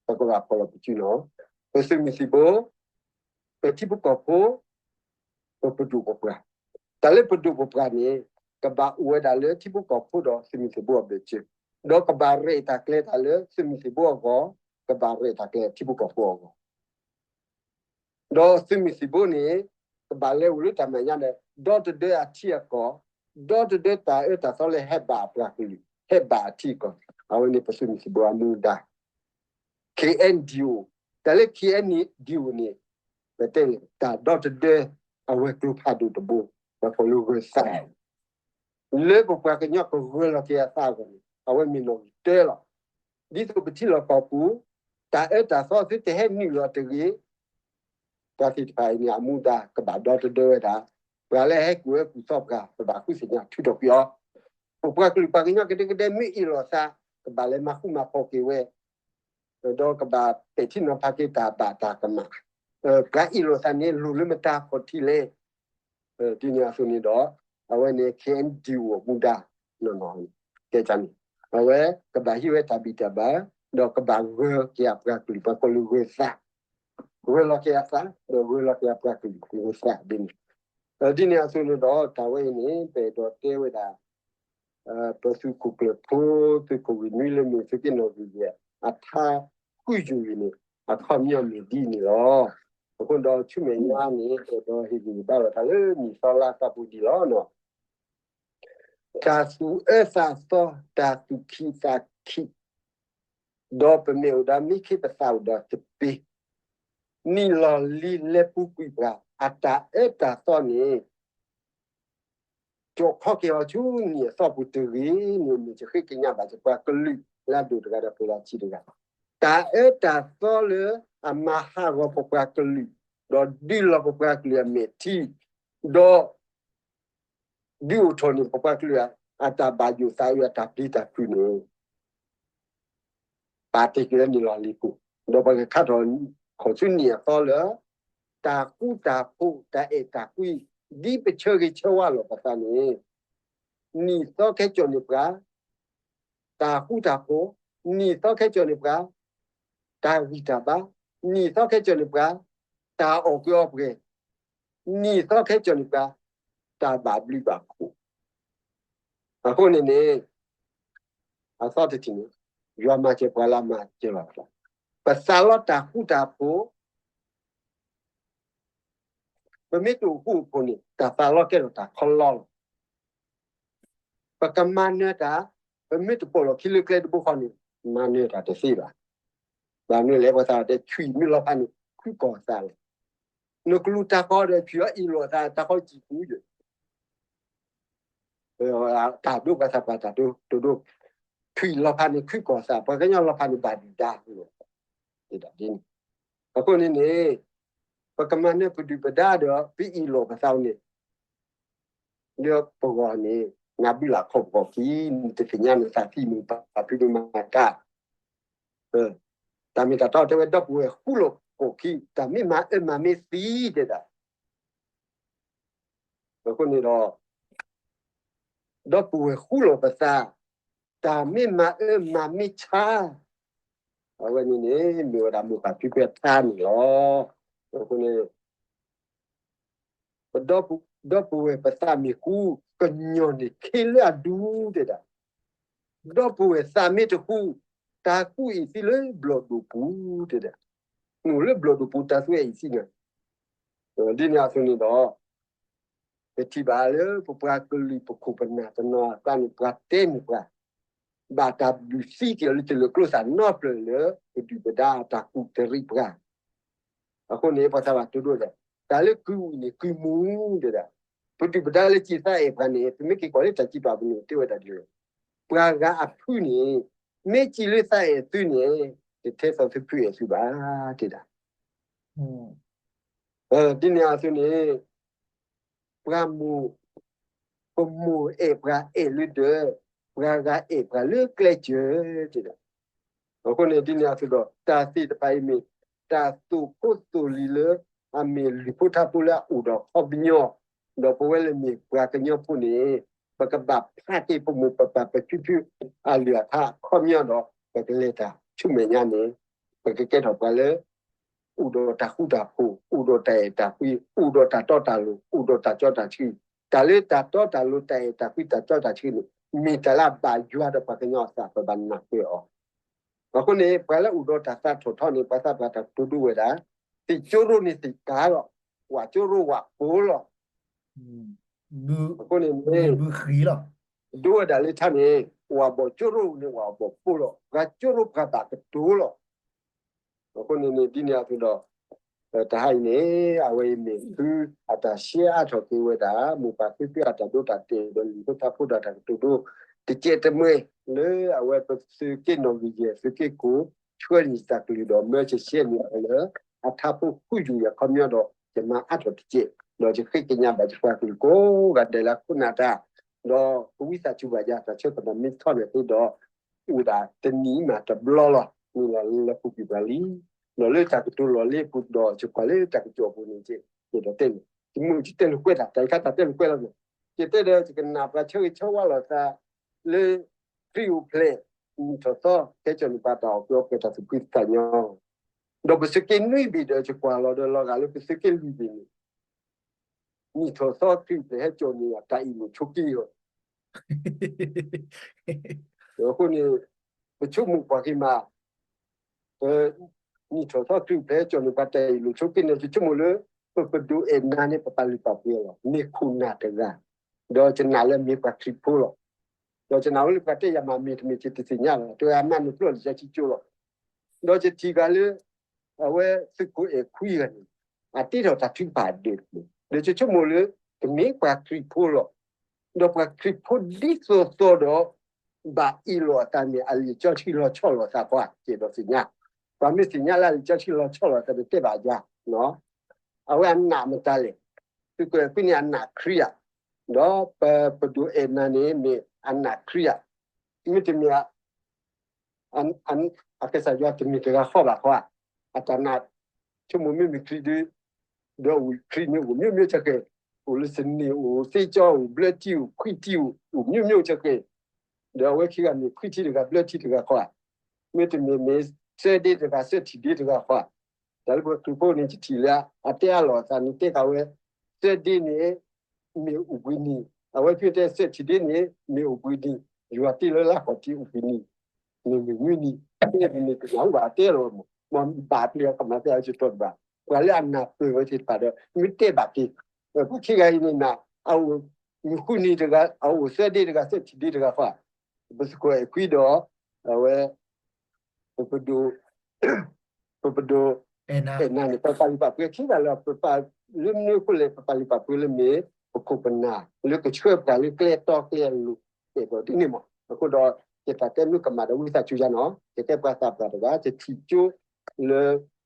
ပကဘၣ်ဖီၣ်လီၤပစုနီၤ ပသုးမုၢ်သံၣ်ဘိ ပထံဖိကီၢ်ဖိ ပပဒိၣ်ပပှၢ် တၢ်လၢပဒိၣ်ပပှၢ်န့ၣ် ကဘၣ်အိၣ်ဝဲဒၣ်လၢထံဖိကီၢ်ဖိဒီးသုးမုၢ်သံၣ်ဘိအဘၢၣ်စၢၤ ဒီးကဘၣ်ရဲၣ်တၢ်ကျဲၤတၢ်လၢသုးမုၢ်သံၣ်ဘိအဂီၢ် ကဘၣ်ရဲၣ်တၢ်ကျဲၤထံဖိကီၢ်ဖိအဂီၢ် ဒီးသုးမုၢ်သံၣ်ဘိန့ၣ် ကဘၣ်လဲၤအိၣ်လၢတၢ်မဲာ်ညါဒီး ဒီတဒၢအထံအကီၢ် ဒီတဒၢတၢ်အၢတၢ်သီလၢဟဲဘၣ်အပှၤကလုာ် ဟဲဘၣ်အထံအကီၢ် အဝဲန့ၣ်ပသုးမုၢ်သံၣ်ဘိအမူဒါ ခ့ၣ်အဲၣ်ဒံၣ်အိၣ် တၢ်လၢခ့ၣ်အဲၣ်ဒံၣ်အိၣ်န့ၣ် ပတဲန့ၣ် တၢ်ဒီတဒၢ အဝဲၤကျိၤဖးဒိၣ်တဘိ ပှၤကိးလၢဂၢၤသး လၢပပှၤကညီကဂၢၤလီၤက့ၤအသးအဂီၢ်န့ၣ် အဝဲမ့ၢ်နီၣ်ဂံၢ်တၢလီၤ. ဒ်သိးပထံလီၢ်ကီၢ်ပူၤ တၢ်အၢတၢ်သီသုတဟဲနုာ်လီၤတဂ့ၤ ပှၤသ့ၣ်တဖၣ်အံၤန့ၣ် အမူဒါကဘၣ်ဒီတဒၢဝဲဒၣ် ပှၤလၢအဟဲကူၣ်အၢကူၣ်သီပှၤ ပဘၣ်ဃုသ့ၣ်ညါထုးထီၣ်ကွံာ်အီၤ ပပှၤကလုာ်ပှၤကညီကဒဲကဒဲမ့ၢ်အ့ၣ်လိာ်သး ကဘၣ်လဲၤမၤဃူမၤဖိးက့ၤဝဲ ဒီးကဘၣ်ပဲာ်ထံနီၤဖးက့ၤတၢ်ဘၣ်တၢ်ကမၣ် ပှၤအ့ၣ်လိာ်သးန့ၣ် လိၣ်လၢမတၤခီၣ်ထံးလဲၣ် ဒ်န့ၣ်အသိးန့ၣ်ဒီး အဝဲန့ၣ် ခ့ၣ်အဲၣ်ဒံၣ်အိၣ်အမူဒါ နီၢ်နီၢ် ကဲန့ၣ် အဝဲကဘၣ်ဟံးဝဲတၢ်ဘံၣ်တၢ်ဘၢ ဒီးကဘၣ်ဂၢၤက့ၤအပှၤကလုာ် ပှၤကိးလၢဂၢၤသး ဂၢၤလီၤက့ၤအသး ဒီးဂၢၤလီၤက့ၤအပှၤကလုာ် ဂၢၤသးဒ်န့ၣ် ဒ်န့ၣ်အသိးန့ၣ်ဒီး တၢ်ဝဲအံၤန့ၣ် ပအဲၣ်ဒိးတဲဝဲဒၣ် ပသုးခိၣ်ကျၢၢ်ဖိ သုးခိၣ်ဂ့ၢ်နွံလၢမ့ၢ်သုးက့နီၣ်ဂံၢ်ယဲၢ် အထါဃုယုၢ်အံၤန့ၣ် အခီပညီမ့ၢ်ဒ်န့ၣ်လီၤ. အဃိဒီးဆူမဲာ်ညါန့ၣ် အဲၣ်ဒိးဟ့ၣ်ဂံၢ်ဘါလိာ်သးလၢနံၣ်သီလါသီပူၤဒံးလီၤ. တၢ်သူၣ်အၢသးသီ တၢ်သူၣ်ခံသးခံ ဒီးပမ့ၢ်အိၣ်ဒီးမံခ့ ပသးအိၣ်ဒီးတပ့ၤ နံၣ်လီၤလံၤလဲၤပူၤကွံာ်ပှၤ အတၢ်အၢတၢ်သီန့ၣ် ကၠီၣ်ခီက့ၤအီၤဆူနံၣ်အသီပူၤတဂ့ၤန့ၣ် မ့ၢ်ယဃ့ကညးဘၣ်ယပှၤကလုာ်လၢအဒိၣ်တဂၤဒီးပှၤလၢအဆံးတဂၤ, တၢ်အၢတၢ်သီလၢအမၤဟးဂီၤပပှၤကလုာ်, ဒီးဒုးလီၤပပှၤကလုာ်အမဲာ်ထံ, ဒီး ဒုးအိၣ်ထီၣ်န့ၢ်ပပှၤကလုာ် အတၢ်ဘၣ်ယိၣ်သးအုးအတၢ်ပျံၤတၢ်ဖုးန့ၣ် ပာ်တ့ၢ်က့ၤလၢနံၣ်လီၤလံၤပူၤ, ဒီးပကခါထီၣ်ခီၣ်ဆူနံၣ်အသီလၢ တၢ်ဃူတၢ်ဖိး တၢ်အဲၣ်တၢ်ကွံ ဒ်ပဆၢဂ့ၤဆၢဝါလိာ်ပသးန့ၣ်, နံၣ်သီခဲကၠီၣ်န့ၢ်ပှၤ တၢ်ဃူတၢ်ဖိး, နံၣ်သီခဲကၠီၣ်န့ၢ်ပှၤ တၢ်ဂံၢ်တၢ်ဘါ, နံၣ်သီခဲကၠီၣ်န့ၢ်ပှၤ တၢ်အီၣ်က့ၤအီပှဲၤ, နံၣ်သီခဲကၠီၣ်န့ၢ်ပှၤ တၢ်ဘၣ်ဘျုးဘၣ်ဖှိၣ်. အဃိန့ၣ်န့ၣ် အသီတထံၣ်န့ၣ် ယွၤမၤစၢၤပှၤလၢအမၤစၢၤလီၤ. ပသးလီတၢ်ဃူတၢ်ဖိး, ပမ့ၢ်တအိၣ်ဃူအိၣ်ဖိးန့ၣ် တၢ်သးလီကဲထီၣ်တၢ်ခီလီလီၤ. ပကမၤနၢၤတၢ်, ပမ့ၢ်တပိာ်လီၤခံလၢကျဲတဘိဃီန့ၣ် မၤနၢၤတၢ်တသ့ဘၣ်. ဘၣ်မနုၤလဲၣ် ပှၤသးဒီးဆွံမ့ၢ်လီၤဖးန့ၣ် ခုကီၢ်သးလဲၣ်. နကလူၤတၢ်ဃီဒီးဆွံအီၤအ့ၣ်လိာ်သး တၢ်ဃီစံာ်ပူၤယိာ် တၢ်ဒိပှၤသးပှၢ်တၢ်ဒိ တဒိ ထွံၣ်လီၤဖးန့ၣ်ခုကီၢ်သး, ပှၤကညီလီၤဖးန့ၣ်ဘၣ်ဒုၣ်ဒါလီၤ. အဃိန့ၣ်န့ၣ် ပကမၤနၢၤပဒုၣ်ပဒါဒီး ပအ့ၣ်လိာ်ပသးန့ၣ် ဒီးပဂီၢ်န့ၣ် နဘုလၢ်ခီၣ်ပဂီၢ်ခံ, နတသ့ၣ်ညါနသးသံ နပာ်ဖုနမၤတၢ်, တၢ်မ့ၢ်တၢ်တီတဲဝဲ ဒီပုၢ်ဝဲၢ်ဃူလိာ်ပဂီၢ်ခံ, တၢ်မ့ၢ်မၤအၢမၤမ့ၢ်သံတဲဒၣ်. အဃိန့ၣ်ဒီး ဒီပုၢ်ဝဲၢ်ဃူလိာ်ပသး, တၢ်မ့ၢ်မၤအၢမၤမ့ၢ်ဆါ, အဝဲန့ၣ်န့ၣ် မ့ၢ်ဝဲဒၣ်မိၢ်ပၢ်ဖံဖုအထါန့ၣ်လီၤ. အဃိန့ၣ် ပဒီပုၢ်, ဒီပုၢ်ဝဲၢ်ပသးမ့ၢ်ဃူ, ကညီန့ၣ်ခ့လၢအဒူတဲဒၣ်. ဒီပုၢ်ဝဲၢ်သးမ့ၢ်တဃူ, တၢ်ကူၣ်အ့ၣ်သံလၢဘျီၣ်ဒိၣ်ပူၤတဲဒၣ်, အိၣ်လၢဘျီၣ်ဒိၣ်ပူၤ တၢ်သူအဲၣ်အ့ၣ်သံန့ၣ်, ဒ်န့ၣ်အသိးန့ၣ်ဒီး ပထံၣ်ဘၣ်လၢပပှၤကလုာ်ပခိၣ်ပနၢ်တနီၤအကျါန့ၣ် ပှၤတဲန့ၢ်ပှၤ, ဘၣ်တၢ်ဘုၣ်သံက့ၤအီၤလၢတလၢာ်ကျိသၣ်နီတဖျၢၣ်လၢ ပဒုၣ်ပဒါအတၢ်ကူၣ်တရံးပှၤ. အဃိန့ၣ် ပှၤသးဘၣ်တိၢ်ဒိတဲ, တၢ်လၢကုၢ်အံၤန့ၣ် ကုၢ်မူတဲဒၣ်, ပဒုၣ်ပဒါလၢစံးသးအဲၣ်ပှၤန့ၣ် ပမ့ၢ်က့ၤကွၢ်လၢတၢ်စံးပာ်ပူၤန့ၣ် တဲဝဲဒၣ်ဒ်လဲၣ်, ပှၤဂၤအဖုန့ၣ် မ့ၢ်စံးလၢသးအဲၣ်သုန့ၣ် တထဲသိးသုဖုအဲၣ်သုဘၣ်တဲဒၣ်. ဒ်န့ၣ်အသိးန့ၣ် ပှၤမိၢ်, ပမိၢ်အဲၣ်ပှၤအဲၣ်လၢဒၢး, ပှၤဂၤအဲၣ်ပှၤလၢကျဲစၢၤတဲဒၣ်. အဃိန့ၣ် ဒ်န့ၣ်အသိးဒီး တၢ်သ့ၣ်တဖၣ်အံၤမ့ၢ် တၢ်သိၣ်ဖိသိၣ်လံၤလၢ အမ့ၢ်လုၢ်ဖိထါဖိလၢအအိၣ်ဒီးခီပညီ, ဒီးပဝဲလၢမ့ၢ်ပှၤကညီဖိန့ၣ် ပကဘၣ်ဖးတ့ၢ်ပမိၢ်ပပၢ်ပဖံဖု အလုၢ်အဖးအခီပညီဒီး ပကလဲၤတၢ်ဆူမဲာ်ညါန့ၣ် ပကကဲထီၣ်ပှၤလၢ အိၣ်ဒီးတၢ်ဃူတၢ်ဖိး, အိၣ်ဒီးတၢ်အဲၣ်တၢ်ကွံ, အိၣ်ဒီးတၢ်တီတၢ်လိၤ, အိၣ်ဒီးတၢ်စီတၢ်ဆှံ, တၢ်လၢတၢ်တီတၢ်လိၤ တၢ်အဲၣ်တၢ်ကွံ တၢ်စီတၢ်ဆှံန့ၣ် မ့ၢ်တၢ်လၢအဘၣ်ယွၤဒီးပှၤကညီအသး ပဘၣ်နၢ်ပၢၢ်အီၤ. အဃိန့ၣ် ပှၤလၢအိၣ်ဒီးတၢ်သးထီၣ်ထီန့ၣ် ပှၤသးပှၢ်တၢ်ကတိၤဒိဝဲဒၣ်, သ့ၣ်ကၠိရိၤန့ၣ်သ့ၣ်ကါလီၤ, ဝၣ်ကၠိရိၤဝၣ်ပိလီၤ. အဃိန့ၣ် ဒိဝဲဒၣ်လၢထါန့ၣ် ဝၣ်ဘီၣ်ကၠိရိၤန့ၣ် ဝၣ်ဘီၣ်ပိလီၤ, ပှၤကၠိရိၤပှၤဘၣ်ကတိၤလီၤ. အဃိန့ၣ်န့ၣ် ဒ်န့ၣ်အသိးဒီး တဟါအံၤန့ၣ် အဝဲအံၤမ့ၢ်ဖုအတၢ်ရှဲအါထီၣ်က့ၤဝဲဒၣ် မိၢ်ပၢ်ဖံဖုအတၢ်ဒိတၢ်တဲာ်ဒီး လုၢ်ဖိထါဖိဒီးတၢ်ကတိၤဒိ တကဲးတမှဲ လၢအဝဲပသုးက့နီၣ်ဂံၢ်ယဲၢ် သုးက့ကိၣ် ဆှၢန့ၢ်တၢ်ကလုၢ်ဒီး မၢယဆဲန့ၢ်အီၤလၢ အထါဖိဃုယုာ်အခီပညီဒီး ယမၤအါထီၣ်တကဲး ဒီးယဃ့ကညးဘၣ်ယပှၤကလုာ်ကိးဂၤဒဲးလၢအခိၣ်နၢ်တၢ် ဒီးကဝံသးစူၤဘၣ်ယၤ တၢ်ဆၢကတီၢ်မ့ၢ်ထီၣ်န့ၣ်သ့ဒီး အိၣ်ဒၣ်တနံၤမးတဘျီလီၤ မ့ၢ်လီၤလၢပူၤကွံာ်ပှၤလံ. ဒီးလၢတၢ်ကတိၤလီၤလ့ပူၤဒီး ယကွၢ်လၢတၢ်ကစီၣ်ပူၤန့ၣ် ယအဲၣ်ဒိးတဲန့ၣ် ယမ့ၢ်ယတဲလိာ်ကွဲတၢ် တၢ်အံၤခါတၢ်တဲလိာ်ကွဲလီၤန့ၣ် ယတဲဒီးယကနၣ်ပှၤဆၢဂ့ၤဆၢဝါလိာ်သး လၢ ခရံာ်အိၣ်ဖျဲၣ် နံၣ်ထီၣ်သီ ကဲကၠီၣ်န့ၢ်ပှၤတၢ်အီၣ်ကုၢ်အီပှဲၤတၢ်သူၣ်ဖှံသးညီ ဒီးပသုးက့နွံဘ့ၣ်ဒီး ယကွၢ်လီၤဒီးလီၤဂာ်လၢပသုးက့လွံၢ်ဘ့ၣ်န့ၣ် နံၣ်ထီၣ်သီခရံာ်အိၣ်ဖျဲၣ်ဟဲကၠီၣ်န့ၢ်တၢ်အ့ၣ်လိာ်ဆိးက့လီၤ. အဃိန့ၣ် ပဆိကမိၣ်ပှၤက့ၤမး နံၣ်ထီၣ်သီခရံာ်အိၣ်ဖျဲၣ်ဟဲကၠီၣ်န့ၢ်ပှၤတၢ်အ့ၣ်လိာ်ဆိးက့န့ၣ် ယဆိကမိၣ်လၢ ပပဒိၣ်အဲၣ်နၤန့ၣ် ပပာ်လုၢ်ပာ်ပှ့ၤအီၤလီၤ. မ့ၢ်ခိၣ်နၢ်တဂၤ ဒီးယနာ်လၢမ့ၢ်ပှၤခရံာ်ဖိလီၤ. ဒီးယနာ်ဝဲလၢပှၤတဲယၤမၤမ့ၢ်တမ့ၢ် ယတသ့ၣ်ညါလီၤ. တဂၤမၤန့ၢ်ပျီလၢယၤထံကၠိလီၤ. ဒီးယထံၣ်ဂၤလၢ အဝဲသုးခိၣ်အဲၣ်ခွံဂၤန့ၣ် အတ့ထီၣ်တၢ်ထုကဖၣ်အဒၢးတမံၤ ဒီးယဆိကမိၣ်လၢ တမ့ၢ်ပှၤခရံာ်ဖိလီၤ. ဒီးပှၤခရံာ်ဖိဒ်သိးသိးဒီး ဘၣ်အ့ၣ်လိာ်အသးန့ၣ် အလံာ်စီဆှံလီၤဆီလိာ်အသးခီ ကဲဒီးသ့ၣ်ညါ, ပှၤမ့ၢ်သ့ၣ်ညါလၢအလံာ်စီဆှံလီၤဆီလိာ်အသးန့ၣ် တဲဘၣ်ယၤ, အဝဲအနာ်မတၤလဲၣ်, သုးခိၣ်အဲၣ်ခွံန့ၣ်အနာ်ခရံာ်ဧါ, ဒီးပပဒိၣ်အဲၣ်နၤန့ၣ် မ့ၢ်အနာ်ခရံာ်ဧါ, မ့တမ့ၢ် အကစၢ်ယွၤတမ့ၢ်တဂၤဃီဘၣ်ဃီဧါ, အတၢ်နာ် ဆိကမိၣ်မ့မ့ၢ်ခရံာ်ဒီး ဒီးအိၣ်ခရံာ်န့ၣ်အိၣ် မျိုးမျိုး ဆၢဃဲၣ်, အိၣ်လၢစန့ၣ် အိၣ်သ့ကၠီ အိၣ်ဘျၢထံ အိၣ်ခွံထံ အိၣ် အိၣ် မျိုးမျိုး ဆၢဃဲၣ်, ဒီးအဝဲခံဂၤမ့ၢ်ခွံထံတဂၤ ဘျၢထံတဂၤဃီဧါ, မ့တမ့ၢ်မ့ၢ်သၢဒ့တဂၤ သၢထံၣ်ဒ့တဂၤဃီဧါ, တၢ်လၢပှၤခရံာ်ဖိန့ၣ် ယထံၣ်လၢအတဲအါလိာ်အသးန့ၣ် တဲဃာ်ဝဲ သၢဒ့န့ၣ် မ့ၢ်အိၣ်ဘှံးနံၤ, အဝဲဖဲတဲသၢထံၣ်ဒ့န့ၣ် မ့ၢ်အိၣ်ဘှံးနံၤ, ယွၤတ့လၢလါခီၣ်ထံးအိၣ်ဘှံးနံၤ, မ့ၢ်မ့ၢ်မုၢ်နံၤ, တဲပမ့ၢ်တနၢ်ဟူဘၣ်တဲလီၤမး, မ့ၢ်ဘၣ်ပျံၤအကမၤတဲအီၤ ယတီၢ်တဘၣ်, ပှၤလၢအနၢ်ပၢၢ်ဝဲသ့ၣ်တဖၣ်ဒီး မ့ၢ်တဲဘၣ်က့ၤ, ပှၤခံဂၤအံၤန့ၣ်နၤ, အအိၣ်မုၢ်ဃုနံၤတဂၤ အအိၣ်သၢဒ့တဂၤ သၢထံၣ်ဒ့တဂၤဃီ, ပသုးခိၣ်အဲၣ်ခွံဒီး အဝဲ ပပဒိၣ် ပပဒိၣ် အဲၣ်နၤန့ၣ် ပပာ်လုၢ်ပာ်ပှ့ၤခံဂၤလၢ ပပာ်လၢမနုၤအဃိလဲၣ် ပပာ်လုၢ်ပာ်ပှ့ၤလၢမ့ၢ် ပခိၣ်ပနၢ် လၢကဆှၢပှၤလၢကျဲတီကျဲလိၤ အဲၣ်ဒိးဒ်န့ၣ်မး, အဃိဒီး ယသးတဲမုၣ်ကမၣ်ဒီးဝံသးစူၤယၤနီၤ, ယကဲပှၤသးပှၢ်တဂၤ ယထံၣ်ကၠိလၢ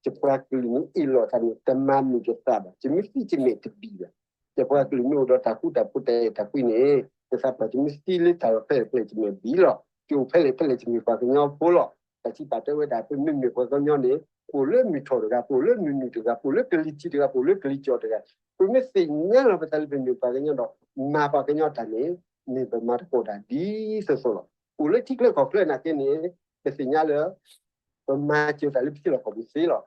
ယပှၤကလုာ်န့ၣ်အ့ၣ်လိာ်သးန့ၣ် တမၤမုာ်ယသးဘၣ်, ယမ့ၢ်သံယမဲာ်တဘံၣ်ဘၣ်. ယပှၤကလုာ်မ့ၢ်အိၣ်ဒီးတၢ်ဃူတၢ်ဖိးတၢ်အဲၣ်တၢ်ကွံန့ၣ် ယသးပှၢ် ယမ့ၢ်သံလၢတၢ်လီၢ်ဖဲလဲၣ်ဖဲလဲၣ် ယမဲာ်ဘံၣ်လီၤ. ယအိၣ်ဖဲလဲၣ်ဖဲလဲၣ် ယမ့ၢ်ပှၤကညီဖိလီၤ. တၢ်စံးပာ်တဲဝဲဒၣ် ပမ့မ့ၢ်ပှၤကညီန့ၣ် ပအိၣ်လၢမုၢ်ထီၣ်တဂၤ, ပအိၣ်လၢမုၢ်နုာ်တဂၤ, ပအိၣ်လၢကလံၤထံးတဂၤ, ပအိၣ်လၢကလံၤကၠီတဂၤ, ပမ့ၢ်သ့ၣ်ညါလီၤပသးလၢပမ့ၢ်ပှၤကညီဒီး မၤပှၤကညီတၢ်န့ၣ် မ့ၢ်ပမၤသကိးတၢ်ဒ်သိးသိးလီၤ. ပအိၣ်လၢထံချၢကီၢ်ချၢနာ်က့န့ၣ် ပသ့ၣ်ညါလၢ ပမၤစၢၤတၢ်လၢပထံလီၢ်ကီၢ်ပူၤသ့လီၤ.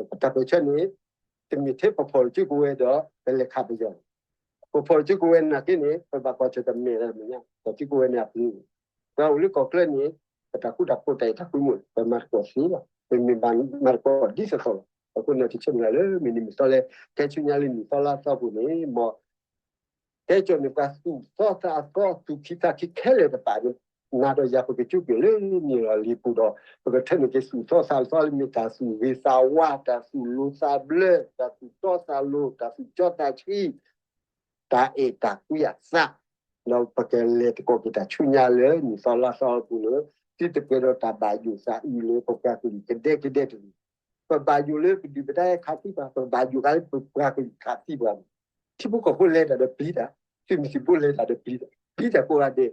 ပတၢ်ပၢၢ်ဆၢန့ၣ် တမ့ၢ်ထဲပဖီၣ်လီၤစုကဝဲၤဒီး ပလဲၤခးပယီၤ, ပဖီၣ်လီၤစုကဝဲၤနာ်က့န့ၣ် ပဘၣ်ကွၢ်ဆၢၣ်တမဲာ်တၢ်မဲာ်ညါ ဒီးစုကဝဲၤန့ၣ်အပူၤ, ပှၤအိၣ်လၢကီၢ်ချၢန့ၣ် ပတၢ်ဃူတၢ်ဖိးတၢ်အဲၣ်တၢ်ကွံမ့ၢ် ပမၤသကိးသ့လီၤ. ပမ့ၢ်မၤသကိးဒ်သိးသိးလီၤ. အဃိန့ၣ် တဆၢမုၢ်လၢ်လၢမုၢ်နံၤမုၢ်သီလဲၣ်, ခဲဆူညါလၢနံၣ်သီလါသီပူၤန့ၣ် မ် ကဲကၠီၣ်န့ၣ် ပှၤသူၣ်သီသးသီ သူၣ်ခံသးခံခဲလၢာ်တဖၣ်န့ၣ် နၤဒီးယၤ ပကစူးကွံာ်လၢနံၣ်လီၤလံၤပူၤဒီး ပကထၢနုာ်က့ၤသူၣ်သီသးသီလၢမ့ၢ်တၢ်သူၣ်ဂ့ၤသးဝါ, တၢ်သူၣ်လိၤသးဘျၢ, တၢ်သူၣ်တီသးလိၤ, တၢ်သူၣ်ကၠီသးဆှံ, တၢ်အဲၣ်တၢ်ကွံအသး, ဒီးပကလဲၤသကိးက့ၤတၢ်ဆူညါလၢနံၣ်သီလါသီပူၤလၢ သုတပှဲၤဒီးတၢ်ဘၣ်ယိၣ်သးအုးလၢပပှၤကလုာ်ကဒဲကဒဲတဂ့ၤ. ပဘၣ်ယိၣ်လၢပဒုၣ်ပဒါဟဲခးသံပှၤ, ပဘၣ်ယိၣ်ဃာ်လၢပပှၤကလုာ်ခးသံပှၤန့ၣ်, ထံဖိကီၢ်ဖိလဲၤတၢ်ဒီးပျံၤတၢ်, သုးမုၢ်သံၣ်ဘိလဲၤတၢ်ဒီးပျံၤတၢ်, ပျံၤတၢ်ကိးဂၤဒဲး.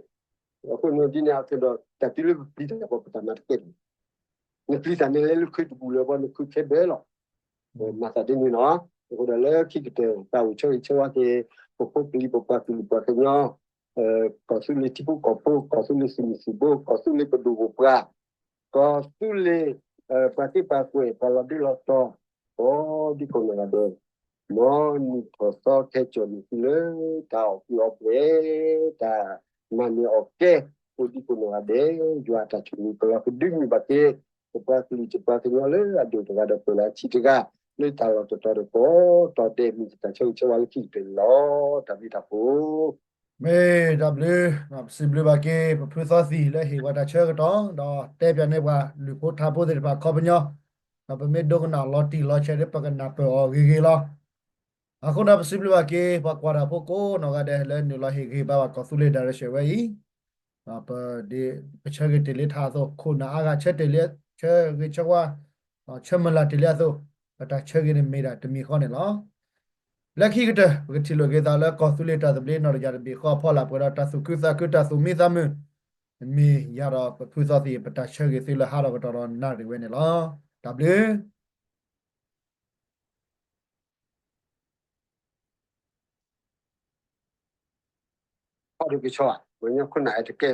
အဃိန့ၣ်ဒ်န့ၣ်အသိးဒီး တၢ်တုၤလၢပပျံၤတၢ်ဒီးပတၢ်မၤတကဲလၢၤ နပျံၤတၢ်န့ၣ်လဲၤလၢခုတပူၤလၢၤဘၣ် နခုခဲဘၢလီၤ. မၤသးဒ်န့ၣ်လီၤ. အဃိဒီးလၢခံကတၢၢ် တၢ်အိၣ်ဆၢဂ့ၤဆၢဝါက့ၤ ပဖိပလံၤ ပပှၤကလုာ်ပှၤကညီ, ကီၢ်သူလ့ၤထံဖိကီၢ်ဖိ, ကီၢ်သူလ့ၤသုးမုၢ်သံၣ်ဘိ, ကီၢ်သူလ့ၤပဒိၣ်ပပှၢ်, ကီၢ်သူလ့ၤ ပှၤသ့ပှၤကွဲး ပှၤလီၤဒ့လီၤတီၤ ကိးဒံကိးနီၢ်ဂၤဒဲး, မ်နံၣ်ထီၣ်သီခဲကၠီၣ်န့ၢ်သုလၢ တၢ်အီၣ်ကုးအီပှဲၤ, တၢ်မၤန့ၢ်အီၣ်ကဲ ကိးဒံကိးနီၢ်ဂၤဒဲး, ယွၤအတၢ်ဆိၣ်ဂ့ၤကလီၤကဒုမုၢ်ဘၣ်က့ၤ ပပှၤကလုာ် ပပှၤကညီလၢအဒိၣ်တဂၤဒီးပှဲၤလၢအဆံးတဂၤ လၢတၢ်လီၢ်တတီၤဒီးကိးတီၤဒဲး မ့ၢ်ယတၢ်ဆၢဂ့ၤဆၢဝါလၢခံကတၢၢ်န့ၣ်လီၤ. တၢ်ဘျုးတၢ်ဖှိၣ် မ့ၢ်တၢ်ဘျုး, ပစံးဘျုးဘၣ်က့ၤ ပဖုသီသံၣ်လၢဟ့ၣ်ပှၤတၢ်ဆၢကတီၢ် ဒီးတဲပၠးန့ၢ်ပှၤလုၢ်ဖိထါဖိသ့ၣ်တဖၣ်ခီပညီ, ဒီးပမ့ၢ်ဒိကနၣ်လီၤတံၢ်လီၤဆဲးဒီး ပကနၢ်ပၢၢ်အီၤဂ့ၤဂ့ၤလီၤ. အဃိဒီးပစံးဘျုးဘၣ်က့ၤ ပှၤကွၢ်တၢ်ဖိကိးနီၢ်ဂၤဒဲး လၢနုာ်လီၤဟ့ၣ်ဂံၢ်ဘါဘၣ်ကီၢ်သူလ့ၤ direction ဝဲအံၤ, ပဆၢဂ့ၤတ့ၢ်လံထါအသိး ခိၣ်နၢ်အါဂၤဆၢတ့ၢ်လံ ဆၢဂ့ၤဆၢဝါ, ဆၢမုၢ်လၢ်တ့ၢ်လံအသိး, ပတၢ်ဆၢဂ့ၤန့ၣ်မ့ၢ်ဒၣ်တမံၤဃီန့ၣ်လီၤ. လၢခံကတၢၢ် ပကထံၣ်လိာ်က့ၤသးလၢကီၢ်သူလ့ၤတၢ်သဘျ့နီၢ်တယၢ်တဘ့ၣ်ဃီအဖီလာ် ပှဲၤဒီးတၢ်သူၣ်ခုသးခု တၢ်သူၣ်မံသးမုာ်, မ့ၢ်ယၤဒီးပဖုသီသံၣ် ပတၢ်ဆၢဂ့ၤသုလၢဟါဒီးကတီၢ်ဒီးနၣ်ရံၣ်ဝဲန့ၣ်လီၤ. တၢ်ဘျုး အဒိကဆီ, ပှၤကညီခိၣ်နၢ်အဲၣ်တကဲ